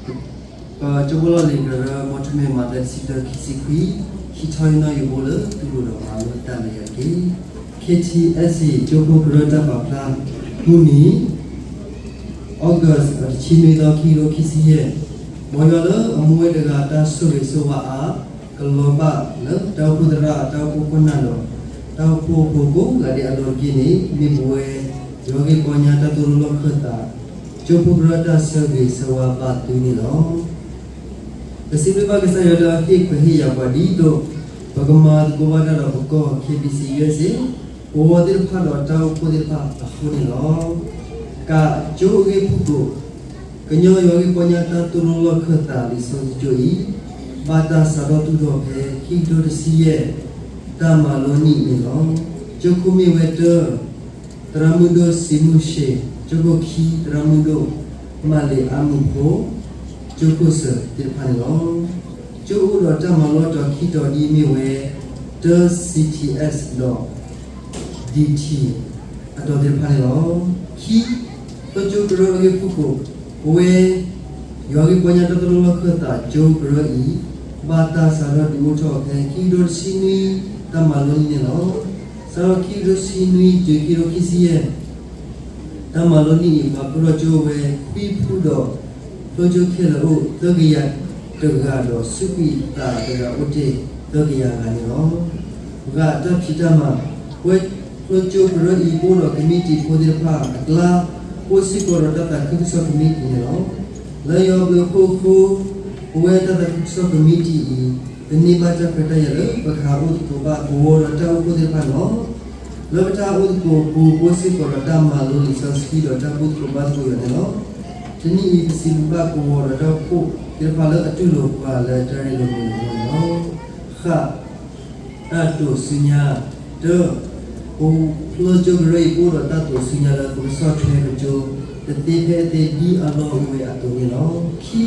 ပကၠိဖိလီၢ်လံၤကရၢ မီထိမ့ၢ်မးသဲတဆံတၢ ခံဆံခွံ, ဟံးထီၣ်ဟံးနီၣ်ယိၤဘိလၢ တူၢ်လိာ်ဒီးမၤလိတၢ်လၢယၤတက့ၢ်. K T S C ကၠိဖိကရၢတၢ်ပာ်ဖျါ, မုၢ်နံၤ August တဆံနွံသီ ခံကထိခံဆံယဲၢ်, မ်ယွၤလၢအမူဝဲတဂၤ တၢ်ဆိၣ်ဂ့ၤဆိၣ်ဝါအါ ကလီၤဘၣ်လၢတၢ်အိၣ်ဖှိၣ်သရၣ် တၢ်အိၣ်ဖှိၣ်ခိၣ်နၢ်ဒီး တၢ်အိၣ်ဖှိၣ်ဖိကိးဂၤဒဲးအလီၢ်တက့ၢ်န့ၣ် မ့ၢ်ပဝဲ ယွၤဂ့ၢ်ပီညါတၢ်သိၣ်လိလီၢ်ခၢၣ်သး ကၠိဖိကရၢတၢ်ဆၢဂ့ၤဆၢဝါဘၣ်သုန့ၣ်လီၤ. ပစံးဘျုးဘၣ်ကစၢ်ယွၤလၢအဟ့ၣ်ပှဲၤဟ့ၣ်ယၤပှၤဒ်သိး ပကမၤသကိးဘၣ်တၢ်ဒီးပကီၢ် K B C U S A ပဝီသ့ၣ်တဖၣ်ဒီးတၢ်အိၣ်ဖှိၣ်သ့ၣ်တဖၣ်အဃိန့ၣ်လီၤ. ကၠိအဂ့ၢ်ဖုၣ်ကိာ်, ကညီယွၤဂ့ၢ်ပီညါတၢ်သိၣ်လိလီၢ်ခၢၣ်သးလံာ်စီဆှံကၠိအံၤ ဘၣ်တၢ်စးထီၣ်သူၣ်ထီၣ်ဖဲ ခံကထိတဆံယဲၢ် တၢ်မၤလိနံၣ်န့ၣ်လီၤ. ကၠိခိၣ်မ့ၢ်ဝဲတၢ သရၣ်မုၣ်ဒိၣ်စံမုၢ်ရှ့, ကၠိခိၣ်ခံ သရၣ်မုၣ်ဒိၣ်မၤလ့ၤအါမုၢ်ဖိ, ကၠိခိၣ်စၢၤသ့ၣ်တဖၣ်န့ၣ်လီၤ. ကၠိအိၣ်ဒီးတၢ်မၤလိအတီၤခံတီၤဒ်အမ့ၢ်ဝဲ တၢ C T S ဒီး D T အတီၤသ့ၣ်တဖၣ်န့ၣ်လီၤ. ခံ, ဖျိကၠိကရၢအဂ့ၢ်ဖုၣ်ကိာ်, ပဝဲ ယွၤဂ့ၢ်ပီညါတၢ်သိၣ်လိလီၢ်ခၢၣ်သးကၠိကရၢအံၤ ဘၣ်တၢ်စးထီၣ်ဒုးအိၣ်ထီၣ်ဖဲ ခံကထိတဆံနွံ တၢ်မၤလိနံၣ်န့ၣ်လီၤ. စးထီၣ်ခံကထိတဆံနွံ တုၤခံကထိခံဆံယဲၢ် တၢ်မၤလိနံၣ်အံၤ ပာ်ဖှိၣ်ထီၣ်ကၠိဝဲ ခွံဖုဒီး ဖျိကၠိခဲလၢာ်အိၣ်သၢကယၤတဂၤဒီး စူးကွံာ်သးတဂၤအိၣ်တ့ၢ်သၢကယၤဂၤန့ၣ်လီၤ. ဂၤ တၢ်ဖံးတၢ်မၤ, ပဝဲဖျိကၠိကရၢအံၤ ပအိၣ်ဒီးကမံးတံာ်ဖိသ့ၣ်တဖၣ်အကျါ အိၣ်စ့ၢ်ကီးဒီးတၢ်သးခုကစီၣ်ကမံးတံာ်န့ၣ်လီၤ. လၢယွၤဘျုးအဖှိၣ်အဃိ ပဝဲတၢ်သးခုကစီၣ်ကမံးတံာ်အံၤ ပန့ၢ်ဘၣ်တၢ်ခွဲးတၢ်ယာ်လၢ ပကဟးအိၣ်သကိးဘၣ်ကဝီၤဒီးတၢ်အိၣ်ဖှိၣ်သ့ၣ်တဖၣ်န့ၣ်လီၤ. လၢပတၢ်အိၣ်သကိးပူၤ ပအိၣ်စ့ၢ်ကီးဒီးတၢ်မၤလိလံာ်စီဆှံဒီးတၢ်ဘူၣ်သကိးဘါသကိးယွၤန့ၣ်လီၤ. တနံၣ်အံၤ ပစံးဘျုးဘၣ်ကဝီၤဒီးတၢ်အိၣ်ဖှိၣ်သ့ၣ်တဖၣ်လၢအတူၢ်လိာ်ပှၤလၢတၢ်ရ့လိာ်မုာ်လိာ်န့ၣ်လီၤ. ဃၣ် တၢ်တိာ်ဆူညါ, တၢ, ပဖျိကၠိကရၢအံၤ ပအိၣ်ဒီးတၢ်တိာ်ဆူညါလၢ ပကဆီၣ်ထွဲကၠိ တသ့ဖဲအသ့ဒ်အလီၢ်အိၣ်ဝဲအသိးန့ၣ်လီၤ. ခံ,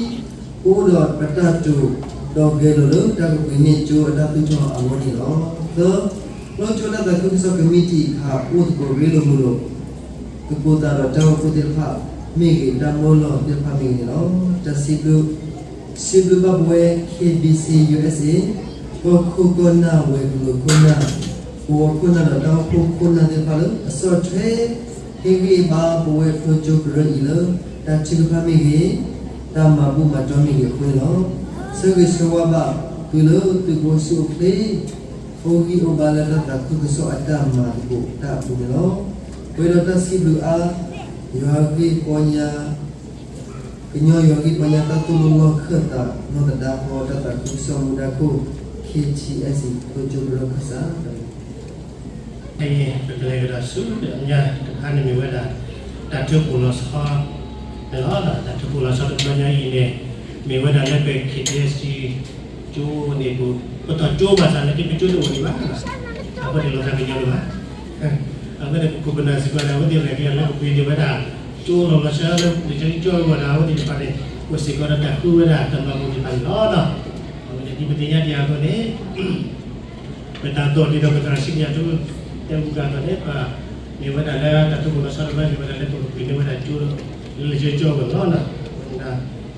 ပအိၣ်ဒီးပတၢ်တိာ် ဒီးဂဲၤလိာ်လၢတၢ်ကပှ့ၤန့ၢ်ကၠိအတၢ်သူၣ်ထီၣ်အဂီၢ်န့ၣ်လီၤ. သၢ, ဖျိကၠိတၢ်သးခုကစီၣ်ကမံးတံာ် ဟးအိၣ်သကိးရ့လိာ်မုာ်လိာ် သကိးသးဒီးတၢ်အိၣ်ဖှိၣ်သ့ၣ်တဖၣ်မ့ၢ်ဂ့ၤ, တၢ်မၢလီၢ်သ့ၣ်တဖၣ်မ့ၢ်ဂ့ၤန့ၣ်လီၤ. တၢ်စံးဘျုး စံးဘျုးဘၣ်ပဝဲ K B C U S A ကီၢ်ခိၣ်ကီၢ်နၢ်ဝဲၤကျိၤခိၣ်နၢ်, ကဝီၤခိၣ်နၢ်ဒီးတၢ်အိၣ်ဖှိၣ်ခိၣ်နၢ်သ့ၣ်တဖၣ်လၢ အဆီၣ်ထွဲ ဟ့ၣ်ဂံၢ်ဘါပဝဲဖျိကၠိကရၢအံၤလၢ တၢ်ထုကဖၣ်မ့ၢ်ဂ့ၤ, တၢ်မၤဘူၣ်မၤတီမ့ၢ်ဂ့ၤအဃိန့ၣ်လီၤ. ဆၢဂ့ၤဆၢဝါဘၣ်သုလၢသုကအိၣ်ဆူၣ်အိၣ်ချ့ အိၣ်ဂံၢ်အိၣ်ဘါလၢတၢ်သးခုကစီၣ်အတၢ်မၤသကိးတၢ်အပူၤန့ၣ်လီၤ. ပှဲၤဒီးတၢ်စံးဘျုးအါ ယွၤဂ့ၢ်ပီညါ ကညီယွၤဂ့ၢ်ပီညါတၢ်သိၣ်လိလီၢ်ခၢၣ်သး နီၢ်သဒါဖီတၢ်သးခုကစီၣ်မူဒါခိၣ် K T S C ဖျိကၠိကရၢခၢၣ်စး ပကလဲၤကဒီးဆူညါတခါန့ၣ်မ့ၢ်ဝဲဒၣ် တၢ်ထုးဖှိၣ်လီၤဆီန့ၣ်လီၤ. တၢ်ထုးဖှိၣ်လီၤဆီတဘျီညါအံၤန့ၣ် မ့ၢ်ဝဲဒၣ်လၢပ K T S C ကၠိန့ၣ် ပတၢ်ကၠိဘၣ်ဆၣ်လၢက့ၤပကၠိတအိၣ်ဒံးဘၣ် အဝဲသ့ၣ်လီၤသးကညီၤလၢၤဘၣ်. အဝဲသ့ၣ်ပခိၣ်ပနၢ်စ့ၢ်ကီးန့ၣ် အဝဲသ့ၣ်ရဲၣ်ကျဲၤလၢပပှ့ၤန့ၢ်ဝဲဒၣ် ကၠိလီၤလီၤဆီလၢ လံာ်စီဆှံကၠိအဂီၢ်ဒီး အဝဲသ့ၣ်တဖၣ်န့ၣ် အိၣ်စ့ၢ်ကီးဒီးတၢ်ဃုဝဲဒၣ်တၢ်မၤဘူၣ်သ့ၣ်တဖၣ်န့ၣ်လီၤ. အဝဲန့ၣ်ဒ်ပသ့ၣ်ညါဒံးအသိးန့ၣ် ပတၢ်သီၣ်ဒ်သိးပသရၣ်စံးပညိၣ်တဲပူၤတၢ်သီၣ်န့ၣ် ပမ့ၢ်ဝဲဒၣ်လၢတၢ်ထုးဖှိၣ်လီၤဆီတဘျီန့ၣ် မ့ၢ်ဝဲဒၣ်လၢပကပှ့ၤန့ၢ်ဝဲဒၣ်ကၠိ လံာ်စီဆှံကၠိအဂီၢ်န့ၣ်လီၤ. အဝဲဒၣ်အါတက့ၢ်န့ၣ် ပ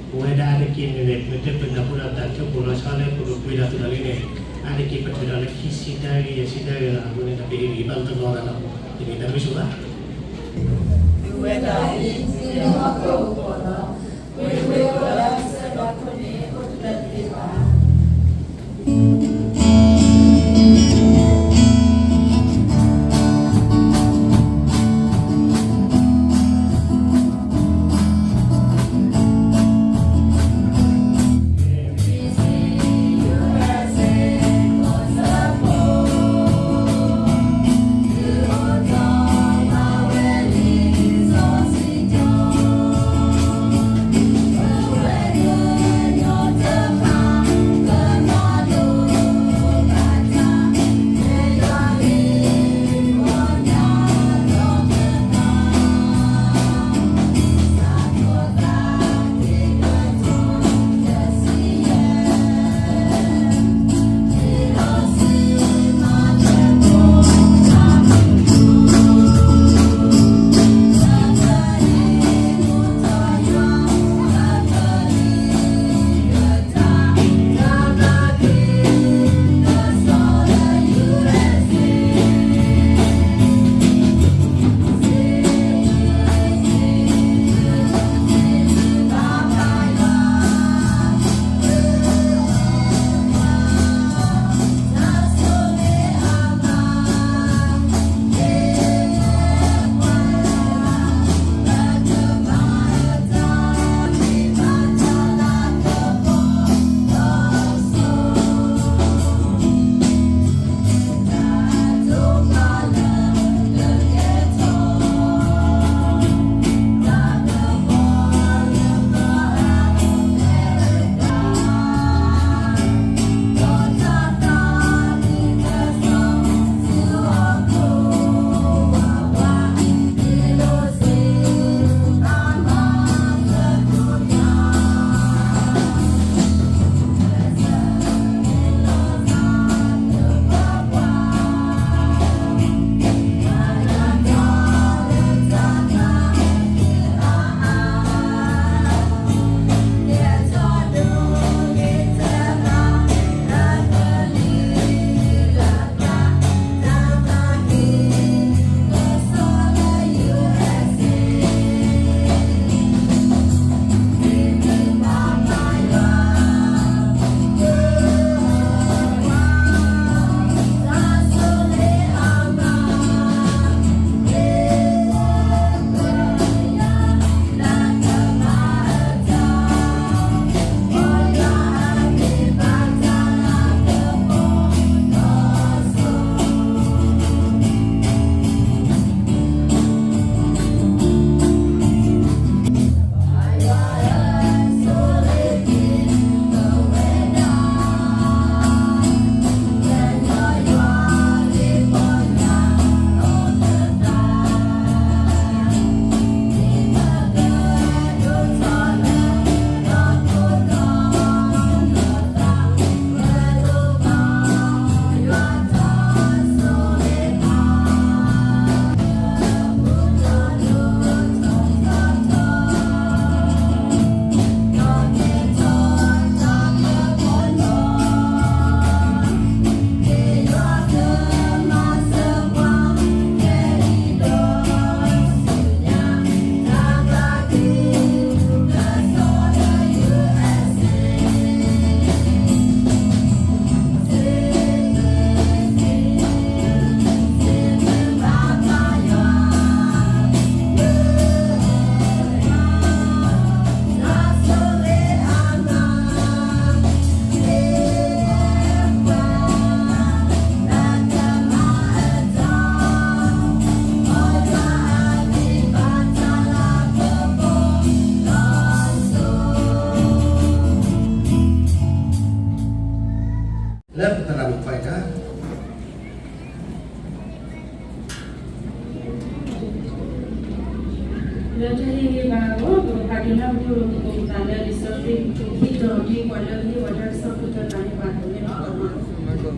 တဲပနၢ်ဖိဒီးတၢ်ထုးဖှိၣ်လီၤဆီလၢပကပှ့ၤတၢ်သူၣ်ထီၣ်လံန့ၣ် အါတက့ၢ်ပထုးထီၣ်လၢခံဆံတၢဂ့ၤ ယဲၢ်ဆံတၢဂ့ၤလီၤ. အဃိန့ၣ် တၢ်ပဟ့ၣ်ဂံၢ်ဘါလၢတဘျီသးလီၤ. တမ့ၢ်တၢ်မ့ၢ်ဆိဘၣ်. ဝဲဒၣ်အံၤ မ့ၢ်ဟီၣ်ခိၣ်အကပီၤလီၤ. ဝ့ၢ်ဝ့ၢ်ကိးလၢကစၢၢ်ဒီခိၣ်န့ၣ် အိၣ်တလၢတသ့ဘၣ်.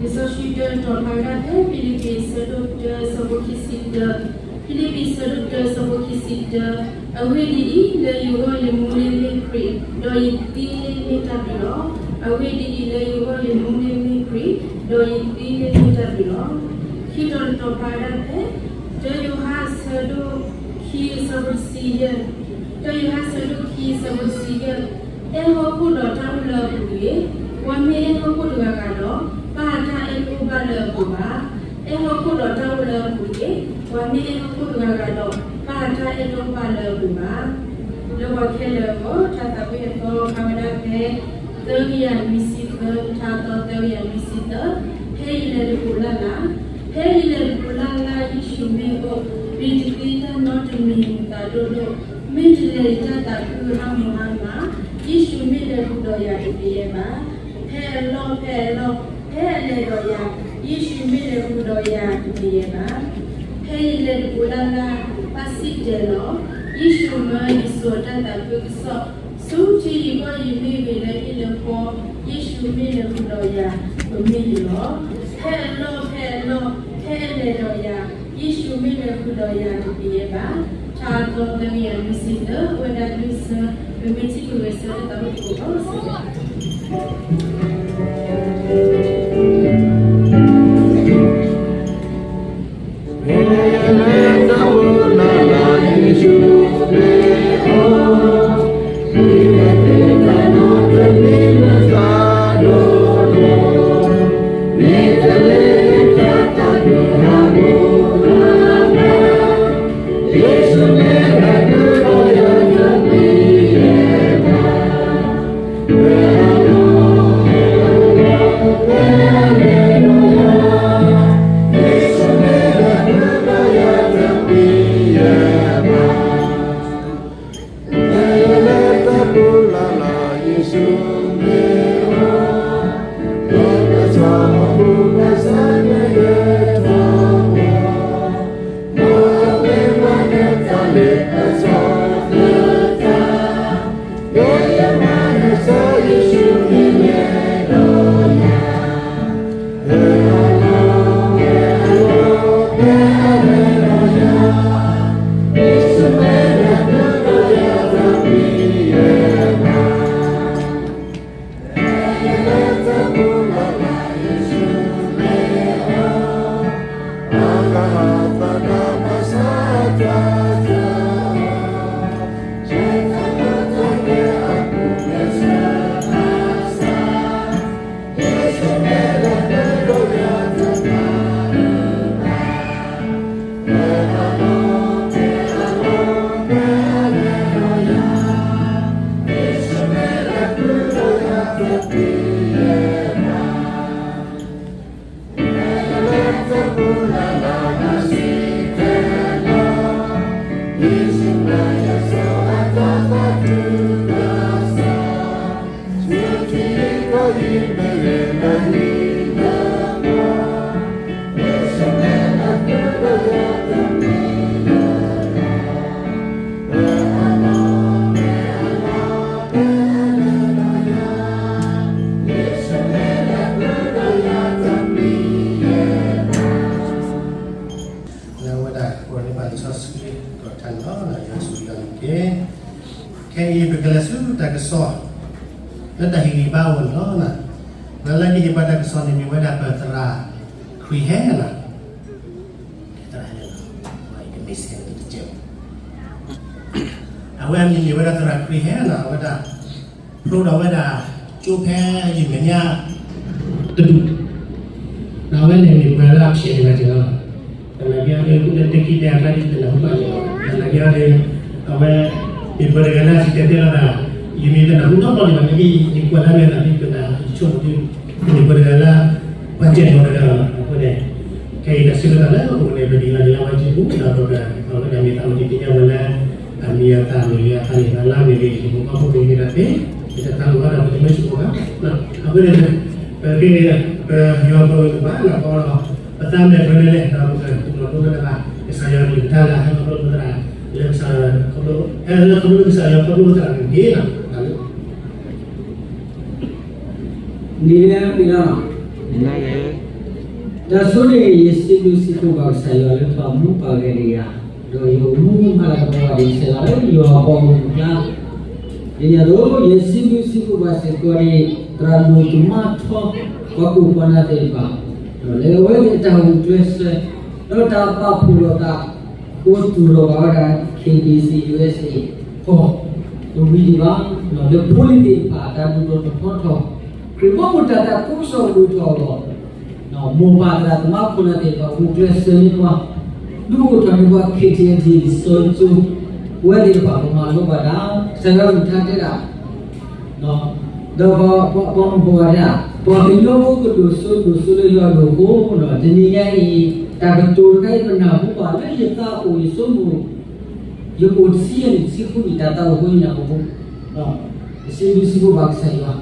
လံာ်စီဆှံတၢတီၤဖးဝဲဒၣ်ဖဲ ဖံလံးပံးအဆၢဒိၣ်တၢ အဆၢဖိခံဆံတၢ, ဖံလံးပံးအဆၢဒိၣ်တၢ အဆၢဖိခံဆံတၢ, အဂ့ၢ်ဒ်အံၤ, လၢယဂီၢ်ယမူလ့မ့ၢ်ခရံာ်, ဒီးယသံလ့မ့ၢ်တၢ်ဘျုးလီၤ. အဂ့ၢ်ဒ်အံၤ, လၢယဂီၢ်ယမူလ့မ့ၢ်ခရံာ်, ဒီးယသံလ့မ့ၢ်တၢ်ဘျုးလီၤ. ခံတီၤတတီၤဖးဝဲဒၣ်ဖဲ တၢယိၤဟၣ်အဆၢဒိၣ်ခံ အဆၢဖိတဆံယဲၢ်, တၢယိၤဟၣ်အဆၢဒိၣ်ခံ အဆၢဖိတဆံယဲၢ်, အဲၣ်ဟီၣ်ခိၣ်ဒီးတၢ်အိၣ်လၢအပူၤတဂ့ၤ, ပှၤမ့ၢ်အဲၣ်ဟီၣ်ခိၣ်တဂၤဂၤဒီး, ပၢ်အတၢ်အဲၣ်တအိၣ်ဘၣ်လၢအပူၤဘၣ်. အဲၣ်ဟီၣ်ခိၣ်ဒီးတၢ်အိၣ်လၢအပူၤတဂ့ၤ, ပှၤမ့ၢ်အဲၣ်ဟီၣ်ခိၣ်တဂၤဂၤဒီး, ပၢ်အတၢ်အဲၣ်တအိၣ်ဘၣ်လၢအပူၤဘၣ်. လၢပှၤခဲလၢာ်အဂီၢ် တၢ်သးဝံၣ်အသီဖးဝဲဒၣ်ဖဲ သၢကယၤနွံဆံသၢ, ထါသီသၢကယၤနွံဆံသၢ, ဖဲယလဲၤတပူၤလၢ်လၢ်, ဖဲယလဲၤတပူၤလၢ်လၢ် ယ့ၣ်ၡူးမ့ၢ်အိၣ်, ပျံၤတသ့တၢ်နီတမံၤမုာ်သးဒိၣ်ဒိၣ်, မ့ၢ်တလဲၤယတၢ်သးခုဟါမၢ်ဟါမၢ်, ယ့ၣ်ၡူးမ့ၢ်လဲၤဃုာ်ဒီးယၤတကယဲၢ်ဘၣ်. ဖဲအလီၢ်ဖဲအလီၢ်, ဖဲအလဲၤဒီးယၤ, ယ့ၣ်ၡူးမ့ၢ်လဲၤဃုာ်ဒီးယၤတကယဲၢ်ဘၣ်. ဖဲယလဲၤတပူၤလၢ်လၢ်, ဘၣ်စံၣ်တဲၤလီၤ, ယ့ၣ်ၡူးမၢယစိၤအတၢ်သးခုကစီၣ်, ဆူထံယံၤကီၢ်ယံၤမ့ၢ်ဂ့ၤလၢဟံၣ်လၢဃီ, ယ့ၣ်ၡူးမ့ၢ်လဲၤဃုာ်ဒီးယၤ, ပမ့ၢ်ယလီၤ. ဖဲအလီၢ်ဖဲအလီၢ်, ဖဲအလဲၤဒီးယၤ, ယ့ၣ်ၡူးမ့ၢ်လဲၤဃုာ်ဒီးယၤတကယဲၢ်ဘၣ်. ထါသီသၢကယၤနွံဆံသၢ, အိၣ်ဝဲဒၣ်လွံၢ်ဆၢ, ပမ့ၢ်ထံၣ်က့ၤဝဲဆၢတၢ်သးဝံၣ်တကိးလီၤ. လၢဝဲဒၣ် ကိးန့ၢ်ဘၣ်လံာ်စီဆှံ ဒီးထါန့ၣ်လီၤ. ယွၤဆိၣ်ဂ့ၤအီၤန့ၣ်တက့ၢ်. ခဲအံၤပကလဲၤဆူတၢ်ကစီၣ် လၢတၢ်ဟ့ၣ်ဂံၢ်ဘါအဂီၢ်န့ၣ်လီၤ. လၢလၢကဟ့ၣ်ပှၤတၢ်ကစီၣ်န့ၣ် မ့ၢ်ဝဲဒၣ်ပသရၣ် ခရံာ်ဟဲန့ၣ်လီၤ. သရၣ်ဟဲန့ၣ်လီၤ. အဝဲအမံၤမ့ၢ်ဝဲဒၣ်သရၣ်ခရံာ်ဟဲန့ၣ်လီၤ. အဝဲဒၣ် ဖျိဒီးဝဲဒၣ် ကၠိဖဲယမဲာ်ညါ တဒူၣ်, ဒီးအဝဲန့ၣ်မ့ၢ်ပှၤလၢအဖျဲးန့ၢ်ဘၣ်က့ၤလီၤ. သနာ်က့အီၤဒီး လၢတၢ်ခံဘျီတၢ်တၢ်တနၢ်ဟူဘၣ်က့ၤလီၤ. သနာ်က့အီၤဒီး အဝဲ မ့ၢ်ပှၤတဂၤလၢအစံၣ်တဲၤတဲလီၤတၢ်, ယမ့ၢ်တနၢ်ဟူနီတဘျီဘၣ်, သနာ်က့ ယကွၢ်လၢအမဲာ်သၣ် ယဆိကမိၣ်ဒီး မ့ၢ်ပှၤတဂၤလၢ ပှၤစဲးလီၤတဂၤလီၤ. အဃိန့ၣ် ခဲအံၤတၢ်ဆၢကတီၢ်လၢအအိၣ်န့ၣ် ပဒိးလီၤဒ်လၢအဝဲစုပူၤ ဒီးပက အဝဲဒၣ်မ့ၢ်သးအိၣ်ဒံးသ့ၣ်ညါဝဲလၢ အမံၤအသၣ်မ့ၢ်ဂ့ၤ အသးန့ၣ်သးလါမ့ၢ်ဂ့ၤ ယမ့ၢ်ကီၢ်ဖိမ့ၢ်ဂ့ၤဒၣ်သ့, ယတသးအိၣ်ဘၣ်ဒီး ပတမ့ၢ်စ့ၢ်ကီးဘၣ်. အဃိန့ၣ် ပက့ၤ ပယီၤပဂ့ၢ်ဘၣ်လီၤကီလီၤ, ပသးမဲာ်ဖဲလဲၣ်လဲၣ် ဒီးပကသူၣ်လီၤဒိဝဲဒၣ်ဘၣ် ကစၢ်ယွၤကလုၢ်ကထါလၢဟဲခီဖျိပသရၣ်, လၢကစၢ်ယွၤခီဖျိ, လၢခီဖျိကစၢ်ယွၤခီဖျိပသရၣ်န့ၣ်ဂ့ၤလီၤ. နံၤလၢနံၤလီၤ, နံၤလၢဂ့ၤ တၢ်ဆိန့ၣ် ယစံးဘျုးစံးဖှိၣ်ဘၣ်ကစၢ်ယွၤလၢပာ်မူပာ်ဂဲၤဒံးယၤ, ဒီးယအိၣ်မူမုၢ်မၤလၤကပီၤဘၣ်ဒံးကစၢ်ယွၤလၢယွၤအဘီအမုၢ်အကျါ, ဒ်န့ၣ်အသိး ယစံးဘျုးစံးဖှိၣ်ဘၣ်စ့ၢ်ကီးန့ၣ် သရၣ်ဒိၣ်သမါထီ ပှၤကိးပှၤနၢ်သ့ၣ်တဖၣ်, ဒီးလၢအဝဲသ့ၣ်အတၢ်ဂုာ်ကျဲးစၢး ဒီးတၢ်ပာ်ဖှိၣ်လိာ်သး အဃိတူၢ်လိာ်ဘၣ်ဝဲဒၣ် KBC USA ကီၢ် တဝံၤဒံးဘၣ်, လၢဖိလံၤသ့ၣ်တဖၣ် တၢ်ဒိၣ်ထီၣ်ထီထီၣ်, ခရံာ်ဘီမုၢ်တၢ်သးခုကစီၣ်ဒိၣ်ထီၣ်အဂီၢ် မိၢ်ပၢ်သရၣ်သမါခိၣ်နၢ်သ့ၣ်တဖၣ် ဂုာ်ကျဲးစၢးန့ၢ်ပှၤ, ဒုးအိၣ်ထီၣ်န့ၢ်ပှၤ KTLA လံာ်စီဆှံကၠိ, ပဝဲသ့ၣ်တဖၣ် ပမၤလိဘၣ်တၢ် ကစၢ်ယွၤကလုၢ်ကထါတဲဒၣ် ဒီးပှၤမုၢ်ပှၤဝဲဒၣ် ပှၤကညီဖိကဒိၣ်စိဒိၣ်စိလၢယွၤအဒိၣ်အဃိ, တနံၤညါအံၤ တၢ်ကတိၤတခါအံၤ ပနၢ်ဟူဘၣ်လၢယသးအိၣ်ယဆိကမိၣ်, ယအိၣ်တဆံယဲၢ်နံၣ်တဆံဃုနံၣ် တၢ်သးအိၣ်ဖိညါဖိ ကစံးဘျုးစံးဖှိၣ်ဘၣ်ကစၢ်ယွၤ,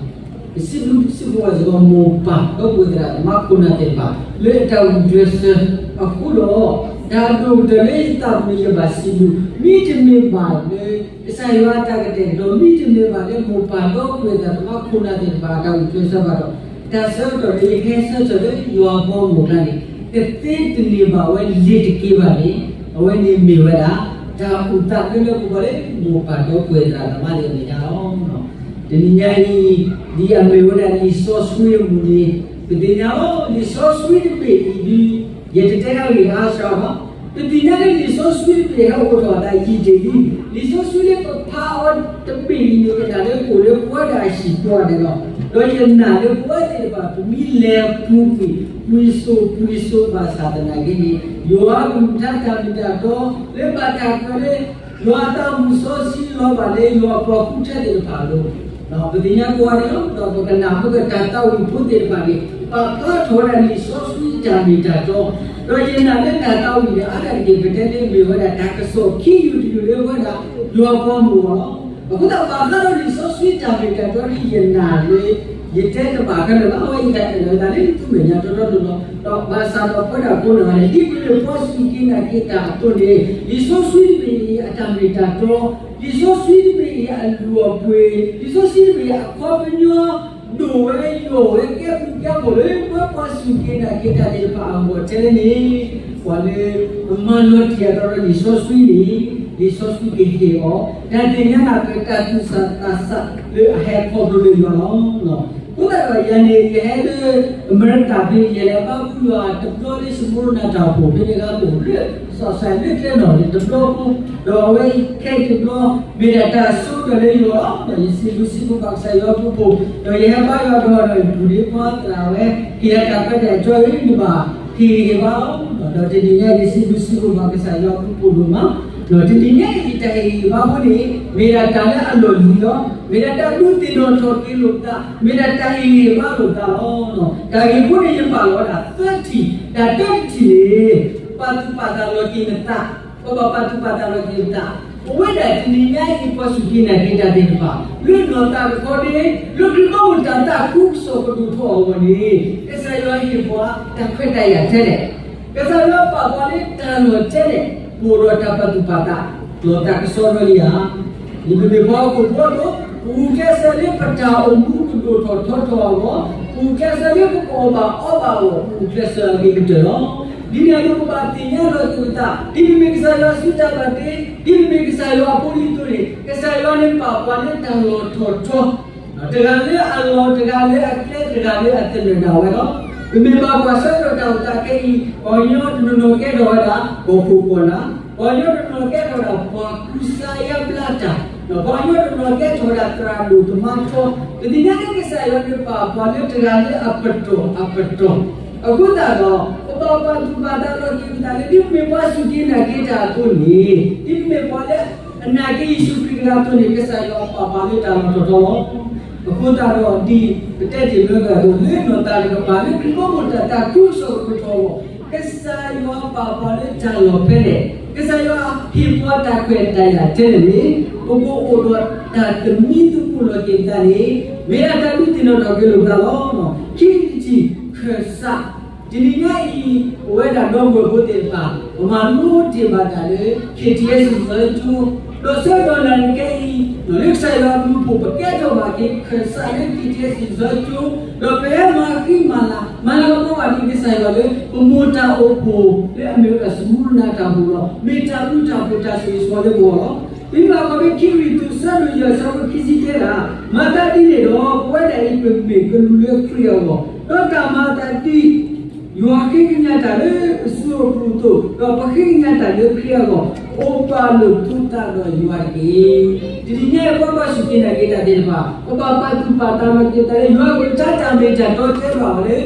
ကစံးဘျုးစံးဖှိၣ်ဘၣ်စ့ၢ်ကီး မိၢ်ပၢ်ဒီပုၢ်ဝဲၢ်သရၣ်သမါခိၣ်နၢ်သ့ၣ်တဖၣ် လၢအတၢ်ဂုာ်ကျဲးစၢးအဃိဒီး, တၢ်ဒိၣ်ကတၢၢ်လၢယသးပူၤန့ၣ် ယဘၣ်စံးဘျုး, မ့တမ့ၢ်ဘၣ်လၢ ကစၢ်ယွၤအတၢ်ကတဲာ်ကတီၤ, မ့တမ့ၢ်ဘၣ်လၢမိၢ်ပၢ်ဒီပုၢ်ဝဲၢ်သရၣ်သမါခိၣ်နၢ်သ့ၣ်တဖၣ် အတၢ်ဂုာ်ကျဲးစၢးဘၣ်ဒီး, တၢ်ဆၢကတီၢ်လၢယဟဲဆၢထၢၣ်လၢယွၤအဘီအမုၢ်အကျါန့ၣ် ကသ့တန့ၢ်ဘၣ်ဝဲလ့ၤတက့ၢ်ဘၣ်န့ၣ်, အဝဲန့ၣ်မ့ၢ်ဝဲဒၣ် တၢ်အိၣ်သးကလၢပဂီၢ်လၢ မိၢ်ပၢ်ဒီပုၢ်ဝဲၢ်သရၣ်သမါသ့ၣ်အမဲာ်ညါလီၤ. တနံၤညါအံၤ ဒ်အမ့ၢ်ဝဲဒၣ်လံာ်စီဆှံအမူးန့ၣ် ပသ့ၣ်ညါလီၤ. လံာ်စီဆှံတဘ့ၣ်အံၤဒ် ယတတဲဒၣ်ဂ့ၢ်အါစှၤဘၣ်. ပသ့ၣ်ညါလၢလံာ်စီဆှံတဘ့ၣ်ဟဲအိၣ်ထီၣ်အသးယံာ်တ့ၢ်လံ. လံာ်စီဆှံလၢပဖးအီၤတဘ့ၣ်အံၤန့ၣ် ကနၣ်လၢအိၣ်လၢပဝဲဒၣ်အဟံၣ်ပူၤန့ၣ်လီၤ. ဒီးယနာ်လၢပဝဲသ့ၣ်တဖၣ် ပမ့ၢ်လဲၤပူၤကွံာ် ပှံၤစိၤပှံၤစိၤဘၣ်ဆၣ်သနာ်က့န့ၣ် ယွၤကလုၢ်ကထါတၢ်မ့ၢ်တၢ်တီ လၢဘၣ်တၢ်ကွဲးလၢ ယွၤအသးမုၢ်စီဆှံလီၤဘၣ်လၢယွၤအပှၤဃုထၢသ့ၣ်တဖၣ်အလိၤ, ပသ့ၣ်ညါကိးဂၤဒဲးလီၤ. ဒီးပကနၣ်မုၢ်ကတၢ်သးဝံၣ်ဖိသ့ၣ်တဖၣ်န့ၣ် ပာ်ဖျါထီၣ်ဝဲဒၣ်လံာ်စီဆှံတၢ်မ့ၢ်တၢ်တီ, ဒီးယနာ်လၢတၢ်သးဝံၣ်န့ၣ် အါတက့ၢ် ပတဲလၢမ့ၢ်ဝဲဒၣ်တၢ်ကစီၣ်ခံယုၢ်တယုၢ်လၢပဝဲဒၣ် ယွၤအပှၤမုၣ်အီၤလီၤ. အဃိသတးပာ်ဖျါထီၣ်လံာ်စီဆှံတၢ်မ့ၢ်တၢ်တီဒ်ယနာ်လၢ ယတဲတဘၣ်ခဲလၢာ်ဘၣ်, အဝဲယတၢ်အဲၣ်လီၤသးလၢသုမဲာ်ညါတီတီလိၤလိၤ, ဒီးဘၣ်ဆၣ်ဒီးပဝဲဒၣ်ကိးဂၤဒဲး ဒ်ပမ့ၢ်ပှၤစူၢ်က့ၤနာ်က့ၤတၢ်အသိးန့ၣ် လံာ်စီဆှံတဘ့ၣ်အံၤအတၢ်မ့ၢ်တၢ်တီ, လံာ်စီဆှံတဘ့ၣ်အံၤအလုၢ်အပှ့ၤ, လံာ်စီဆှံတဘ့ၣ်အံၤအခီပညီ ဒိၣ်ဝဲယိာ်ဝဲကဲပူၤကဲဖှိၣ်လၢ ပှၤစူၢ်က့ၤနာ်က့ၤတၢ်သ့ၣ်တဖၣ်အဂီၢ်ထဲလဲၣ်န့ၣ်, ပှၤလၢ ပမၤလီၤတံၢ်အသးဒီးလံာ်စီဆှံန့ၣ် လံာ်စီဆှံကဟ့ၣ်အီၤ တၢ်သ့ၣ်ညါနၢ်ပၢၢ်တၢ်သူၣ်ဆးသးဆး လၢအဟဲခီဖျိလၢယွၤလီၤ. အဃိသတးဒီးယၤန့ၣ် ယဟဲလၢ အမဲရကၤဖဲ ယလဲၤဘါဃုယွၤတဘျီလၢ စမူရနၤတၢ်အိၣ်ဖှိၣ်ဖဲန့ၣ် လၢအအိၣ်လၢ စီၤစဲးလၢကျဲနီၣ်န့ၣ်တဘျီဃီ, ဒီးအဝဲခဲအံၤတဘျီ မ့ၢ်ဒၣ်တၢ်ဆိကမိၣ်လၢယဂီၢ်လီၤ. ဒီးယစံးဘျုးစံးဖှိၣ်ဘၣ်ကစၢ်ယွၤအဘျုးအဖှိၣ်, ဒီးယဟဲဘါယွၤဒီး ဒီးယပုၢ်ဒ့ခွါသရၣ်ဝဲ ကယၤတၢ်ခွဲးတၢ်ယာ်ကၠီဂ့ၤ ယဘၣ်ဟ့ၣ်ဂံၢ်ဟ့ၣ်ဘါလီၤ. ဒီးတနံၤညါအံၤ ယစံးဘျုးစံးဖှိၣ်ဘၣ်ကစၢ်ယွၤအဘျုးအဖှိၣ်ဒိၣ်မး, ဒီးတနံၤညါအံၤ ယတၢ်ဟ့ၣ်ဂံၢ်ဟ့ၣ်ဘါဖိန့ၣ် မ့ၢ်ဒၣ်တၢ်လၢအလီၢ်လံၤလီၤ. မ့ၢ်ဒၣ်တၢ်ဒုးသ့ၣ်နီၣ်ထီၣ်က့ၤလိာ်သး, မ့ၢ်ဒၣ်တၢ်ဟ့ၣ်ဂံၢ်ဟ့ၣ်ဘါလိာ်သးလီၤ. တၢ်ဂ့ၢ်ဖိန့ၣ် ယပာ်လီၤဝဲဒၣ်သၢထံၣ်, တၢ်တၢတထံၣ်န့ၣ် ပာ်သူၣ်ပာ်သးလီၤက့ၤနသး, ပဘၣ်ပာ်သူၣ်ပာ်သးလီၤက့ၤပသး, ပဝဲဒၣ်တနံၤညါအံၤ ပှၤစူၢ်က့ၤနာ်က့ၤတၢ်သ့ၣ်တဖၣ် လၢနီၢ်သးတခီန့ၣ် လၢခရံာ်ဘီမုၢ်တၢ်သးခုကစီၣ်ကဒိၣ်ထီၣ်အဂီၢ်န့ၣ် ကစၢ်ယွၤဟ့ၣ်ပှၤတၢ်ခွဲးတၢ်ယာ်ထဲလဲၣ်, ကစၢ်ယွၤပာ်ပှၤလၢတၢ်လီၢ်ထဲလဲၣ်, ပအိၣ်ဒီးတၢ်ပာ်သူၣ်ပာ်သး လီၤသးကဆှီလီၤလံဧါ. ဒ်ပမ့ၢ်ပှၤဟီၣ်ခိၣ်ဖိအသိး ပဂုာ်ကျဲးစၢးလၢပတၢ်အိၣ်မူကဒိၣ်ထီၣ်ထီထီၣ်အဂီၢ်, ပဂုာ်ကျဲးစၢးလၢပကအီၣ်ဘၣ်အီဘၣ်အဂီၢ် ပဂုာ်ကျဲးစၢးအဂ့ၤကတၢၢ်လီၤ. ဒ်န့ၣ်အသိး ပဘၣ်သ့ၣ်ညါလီၤက့ၤပသး, ဒ်ပမ့ၢ်ကစၢ်ယွၤအစုတၢ်ဘၣ်တ့, ဒ်ပမ့ၢ်ကစၢ်ယွၤအဖိလံၤအသိးန့ၣ် ကစၢ်ယွၤန့ၣ်ပာ်ပှၤလၢတၢ်လီၢ်ထီၣ်ထီ, တဂၤလၢအလီၢ်, တဂၤလၢအကျဲ, တဂၤလၢအသနၢၣ်ဒၣ်ဝဲလီၤ. ပမ့ၢ်ဘၣ်ကွၢ်ဆၢထၢၣ်တၢ်အိၣ်သးခဲအံၤ ပှၤကညီတနီၤနီၤကဲထီၣ်ဝဲဒၣ် ကီၢ်ခိၣ်ကီၢ်နၢ်, ပှၤကညီတနီၤကဲထီၣ်ဝဲဒၣ် ပှၤကူစါယါဘျါတၢ်, ပှၤကညီတနီၤကဲထီၣ်ဝဲဒၣ် သရၣ်ဒိၣ်သမါထီ, ပသ့ၣ်ညါလၢကစၢ်ယွၤန့ၣ်ပာ်ပှၤလၢတဂၤလၢအပတီၢ်အပတီၢ်, အဃိသတးဒီး ပဘၣ်ပာ်သူၣ်ပာ်သးလီၤက့ၤပသးလၢ ဒ်ပမ့ၢ်ပှၤစူၢ်က့ၤနာ်က့ၤတၢ်အသိးန့ၣ် ဒ်ပမ့ၢ်ပှၤလၢအနာ်က့ၤယ့ၣ်ၡူးခရံာ်တဂၤအသိးန့ၣ် ကစၢ်ယွၤပာ်ပှၤလၢတၢ်လီၢ်ထီၣ်ထီလီၤ. အဃိသတးဒီး ဒ်ပတဲတ့ၢ်လၢဂၤအသိး လၢနီၢ်သးတကပၤ လၢခရံာ်ဘီမုၢ်တၢ်သးခုကစီၣ်ကဒိၣ်ထီၣ်အဂီၢ် ကစၢ်ယွၤပာ်ပှၤလၢတၢ်လီၢ်ဖဲလဲၣ်, ကစၢ်ယွၤဟ့ၣ်ပှၤတၢ်ခွဲးတၢ်ယာ်ထဲလဲၣ်န့ၣ် ပကအိၣ်ဒီးတၢ်သမံသမိးလီၤက့ၤပသးန့ၣ် မ့ၢ်ဒၣ်တၢ်ဒုးသ့ၣ်နီၣ်ထီၣ်က့ၤလိာ်ပသးလီၤ. ခံထံၣ်တထံၣ် ခၢၣ်စး တနံၤညါအံၤ ပဝဲဒၣ်ဒီပုၢ်ဝဲၢ်ဖိသ့ၣ်တဖၣ် ပမၤလိတ့ၢ်ဘၣ်တၢ်လၢ ခ့ၣ်ထံး လံာ်စီဆှံကၠိ, ဒီးဆၢကတီၢ်နၣ်ရံၣ်ခဲအံၤ လၢကစၢ်ယွၤအဘျုးအဖှိၣ် ပကဲထီၣ်ဘၣ်က့ၤခၢၣ်စးလၢက့ၤကျဲစံၣ်စီကၠိ, ဒီးပဟဲမၤဃံမၤလၤ မၤလၤကပီၤဘၣ်က့ၤကစၢ်ယွၤလၢ ပမိၢ်တၢ်အိၣ်ဖှိၣ်လၢအမ့ၢ်ဝဲဒၣ်စမူနၤတၢ်အိၣ်ဖှိၣ်လီၤ. မ့ၢ်တၢ်ဘျုးတၢ်ဖှိၣ်တၢ်ဆိၣ်ဂ့ၤဆိၣ်ဝါလၢပဂီၢ်လီၤ. ပမ့ၢ်ဘၣ်ကွၢ်ဖဲခံကရံၣ်သူး ဆၢဒိၣ်ယဲၢ် ဆၢဖိခံဆံတဲဒၣ်, မၤသးဒ်န့ၣ်ဒီး ပဝဲဒၣ်အံၤပမ့ၢ်ကလူးလၢခရံာ်အဂီၢ်, ဒီးတၢ်မၤအသးဒ် ယွၤဃ့ကညးတၢ်လၢပစုပူၤအသိး, ဒီးပဃ့ကညးတၢ်လၢခရံာ်အဂီၢ်, အိၣ်ဘၣ်လိာ်သုသးဒီးယွၤတက့ၢ်. တနံၤညါအံၤ ပှၤဘၣ်စူၢ်က့ၤနာ်က့ၤတၢ်သ့ၣ်တဖၣ် ပဘၣ်ပာ်သူၣ်ပာ်သးလီၤက့ၤပသးလၢ ယွၤကလုၢ်ကထါတၢ်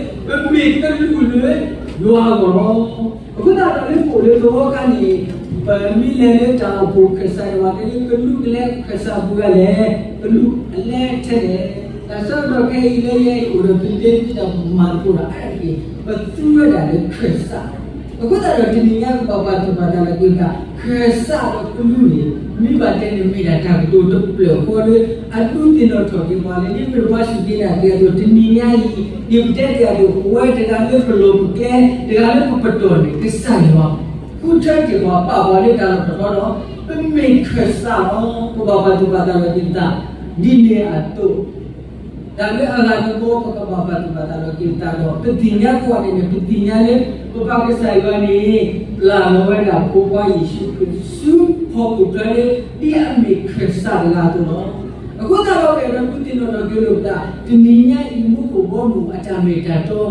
မ့ၢ်တၢ်တီတဲဘၣ်ဝဲလၢ ပမ့ၢ်ကလူးလၢယွၤအဂီၢ်လီၤ. အဃိသတးဒီးလၢပအိၣ်လၢသဝီခါန့ၣ် ပမ့ၢ်လဲၤလၢတၢ်အိၣ်ဖှိၣ်ခၢၣ်စးန့ၣ် ပှၤတဲလၢကလူးကလဲၤခၢၣ်စးပူၤဂၤလဲၣ်, ကလူးအလဲထဲလဲၣ်. တၢ်ဆၢကတီၢ်ခဲအံၤလၢယဲအံၤအိၣ်ဒီး ပလဲၤတၢ်မၤသကိးတၢ်အါတက့ၢ် ပသူဝဲဒၣ်လၢခၢၣ်စး. အဃိသတးဒီးတနံၤညါ ပဘၣ်ပာ်သူၣ်ပာ်သးလီၤက့ၤပသး ခၢၣ်စးဒီးကလူးန့ၣ် မ့ၢ်ဘၣ်တဲန့ၣ်မ့ၢ်ဒၣ်တၢ်ကတိၤတဖျၢၣ်ဃီလၢ အဒုးသ့ၣ်နီၣ်ထီၣ်က့ၤပှၤလၢ ဒ်ပပှၤစူၢ်က့ၤနာ်က့ၤအသိး တနံၤညါအံၤ ဒ်ပတဲတ့ၢ်အသိး ပဝဲတဂၤလၢပလီၢ်ပကျဲ တဂၤလၢပပတီၢ်န့ၣ် ကစၢ်ယွၤ ဃုထၢတ့ၢ်ပှၤ ပာ်ပှၤလၢတၢ်လီၢ်တတီၤဒီး ပမ့ၢ်ခၢၣ်စးလီၤ. ပဘၣ်ပာ်သူၣ်ပာ်သးလီၤက့ၤပသး ဒ်န့ၣ်အသိး တၢ်လၢအဂၤတဘီ ပကဘၣ်ပာ်သူၣ်ပာ်သးလီၤက့ၤပသးဒီး ပသ့ၣ်ညါကွၢ်န့ၣ်န့ၣ် ပသ့ၣ်ညါလၢ ပပၢ်ကစၢ်ယွၤန့ၣ် ပျၢ်လီၤဝဲဒၣ်ဖိခွါယ့ၣ်ၡူးခရံာ် ဆူဟီၣ်ခိၣ်ချၢလၢ ဒ်အမ့ၢ်ခၢၣ်စးတဂၤအသိးလီၤ. အဃိသတးဒီး ပအဲၣ်ဒိးဒုးသ့ၣ်နီၣ်ထီၣ်က့ၤလိာ်ပသး တနံၤညါအံၤ မူခိၣ်ဘီမုၢ်အတၢ်မ့ၢ်တၢ်တီ,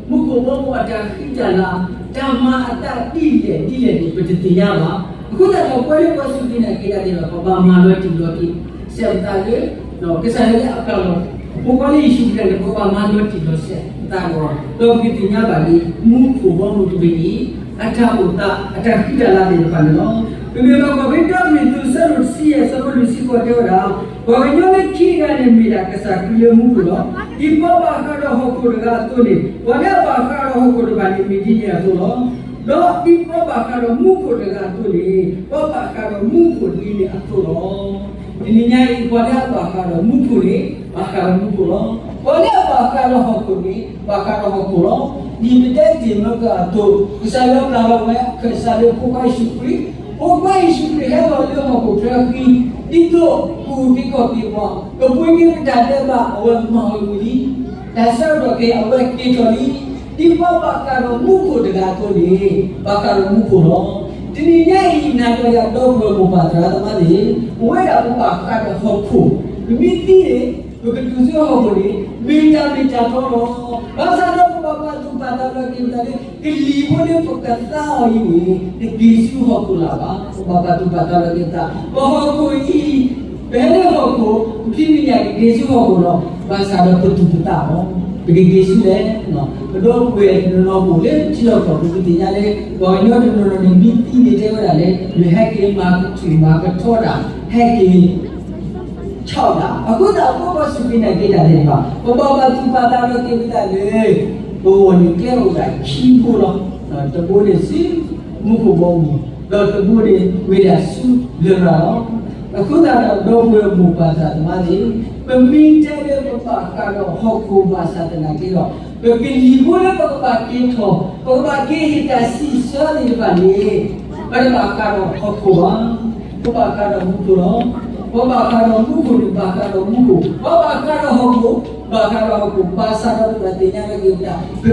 မူခိၣ်ဘီမုၢ်အတၢ်ဃံတၢ်လၤ, တၢ်မၤအသးဒ်လဲၣ်ဒ်လဲၣ်န့ၣ် ပတသ့ၣ်ညါဘၣ်. အဃိသတးဒီး ပဝဲလၢပှၤစူၢ်က့ၤနာ်က့ၤတၢ်သ့ၣ်တဖၣ် ပဘၣ်မၤလီၤတံၢ်လီၤဆဲးပသးလၢ ကစၢ်ယွၤလၢအပျၢ်လီၤ အဖိခွါလၢယ့ၣ်ၡူးခရံာ်န့ၣ် ပကဘၣ်မၤလီၤတံၢ်လီၤဆဲးပသးဒီး ဒီးပကသ့ၣ်ညါဘၣ်လံ မူခိၣ်ဘီမုၢ်တဘ့ၣ်အံၤ အတၢ်အိၣ်သး အတၢ်ဃံတၢ်လၤသ့ၣ်တဖၣ်န့ၣ်လီၤ. ပမ့ၢ်ဘၣ်ကွၢ်ဖဲတၢကရံၣ်သူး ဆၢဒိၣ်တဆံယဲၢ် ဆၢဖိလွံၢ်ဆံဃိးတဲဝဲဒၣ်, ပှၤကညီလၢခံတဂၤန့ၣ် မ့ၢ်ဒၣ်ကစၢ်ခရံာ်လၢမူခိၣ်လီၤ. ဒ်ပှၤဘၣ်ဃးဒီးဟီၣ်ခိၣ်တဂၤအသိးန့ၣ် ပှၤလၢအဘၣ်ဃးဒီးဟီၣ်ခိၣ်တဖၣ်န့ၣ် မ့ၢ်ဒ်န့ၣ်အသိးလီၤ. ဒီးဒ်ပှၤဘၣ်ဃးဒီးမူခိၣ်တဂၤအသိးန့ၣ် ပှၤဘၣ်ဃးဒီးမူခိၣ်ဒ်န့ၣ်အသိးလီၤ. တနံၤညါအံၤ ပှၤလၢအဘၣ်ဃးဒီးမူခိၣ်န့ၣ် ဘၣ်ဃးဒီးမူခိၣ်လီၤ. ပှၤလၢအဘၣ်ဃးဒီးဟီၣ်ခိၣ်န့ၣ် ဘၣ်ဃးဒီးဟီၣ်ခိၣ်လီၤ. ဒ်ပတဲတ့ၢ်မၢကၢအသိး ကစၢ်ယွၤပျၢ်လီၤဝဲခၢၣ်စးလၢဖိခွါယ့ၣ်ၡူးခရံာ်, ဖိခွါယ့ၣ်ၡူးခရံာ်ဟဲလီၤလၢဟီၣ်ခိၣ်ချၢအဃံ, ဒ်သိးကူၣ်က့ၤခီၣ်က့ၤပှၤ, ကပှ့ၤက့ၤပတၢ်ဒဲးဘး အဝဲမၤဝဲဝံၤလံ. တၢ်ဆၢကတီၢ်ခဲအံၤ အဝဲက့ၤထီၣ်လံ. ဒ်ပှၤဘၣ်ဃးဒီးမူခိၣ်တဂၤအသိးန့ၣ် ဘၣ်ဃးဒီးမူခိၣ်လီၤ. တနံၤညါအံၤ နၤဒီးယၤ ဒီပုၢ်ဝဲၢ်မိၢ်ပၢ်သရၣ်သမါသ့ၣ်, ပဝဲဒၣ်ပဘၣ်ဃးဒီးဟီၣ်ခိၣ်, ပမ့ၢ်သံန့ၣ် ပကတုၤဆူဟီၣ်ခိၣ်န့ၣ် မ့ၢ်တၢ်မ့ၢ်တၢ်တီလီၤ. ဘၣ်ဆၣ်ဒီးပဘၣ်ပာ်သူၣ်ပာ်သးလီၤက့ၤပသးလၢ ကလံၤဖိလၢပကသါအီၤအံၤန့ၣ် တက့ၤဆူဟီၣ်ခိၣ်လၢၤဘၣ်. ပဘၣ်ပာ်သူၣ်ပာ်သးလီၤက့ၤပသး, ပဟီၣ်ခိၣ်အံၤ ပဟဲလၢဟီၣ်ခိၣ် ပဖံးပညၣ်ကက့ၤဆူဟီၣ်ခိၣ်လီၤ. ဘၣ်ဆၣ်ဒီးပသူၣ်ပသးလီၤ. ပကက့ၤဆူလဲၣ်, ပဒီပုၢ်ဝဲၢ်တနီၤနီၤအိၣ်လၢထံလီၢ်ကီၢ်ပူၤ ပသ့ၣ်ညါလၢ ပှၤကညီတနီၤနီၤန့ၣ် မ့ၢ်သံန့ၣ်တဲဝဲဒၣ်လၢ မ့ၢ်ဟဲက့ၤမၤကထူၣ်မၤကထီတၢ်, ဟဲက့ၤ ဆီၣ်တၢ်. အဃိသတး ပှၤဘၣ်စူၢ်က့ၤနာ်က့ၤတၢ်သ့ၣ်တဖၣ် ပဘၣ်ပာ်သူၣ်ပာ်သးလီၤက့ၤပသးလၢ ပဂီၢ်န့ၣ်ကျဲအိၣ်ဒၣ်ခံဘိလီၤ. တဘိန့ၣ်ဆူမူခိၣ်ဘီမုၢ်, ဒီးတဘိန့ၣ်ဝဲဒၣ်ဆူလရာ်လီၤ. အဃိသတးဒီး ဒီပုၢ်ဝဲၢ်မိၢ်ပၢ်သရၣ်သမါသ့ၣ်, ပမ့ၢ်တဲလၢပဘၣ်ဃးဒီးဟီၣ်ခိၣ်ဘၣ်ဆၣ်သနာ်က့ဒီး ပကလံၤဖိလၢပကဘၣ်က့ၤထီၣ် ပကဘၣ်က့ၤဟ့ၣ်တၢ်စံးဆၢသ့ၣ်တဖၣ်န့ၣ် ပတဘၣ်ဃးဒီးဟီၣ်ခိၣ်ဘၣ်. ပဘၣ်ဃးဒီးမူခိၣ်လီၤ. ပဘၣ်ဃးဒီးမူခိၣ်န့ၣ် ဘၣ်ဃးဒီးမူခိၣ်, ပဘၣ်ဃးဒီးဟီၣ်ခိၣ် ဘၣ်ဃးဒီးဟီၣ်ခိၣ်, ဘၣ်ဆၣ်ဒီးပဘၣ်သ့ၣ်ညါလီၤက့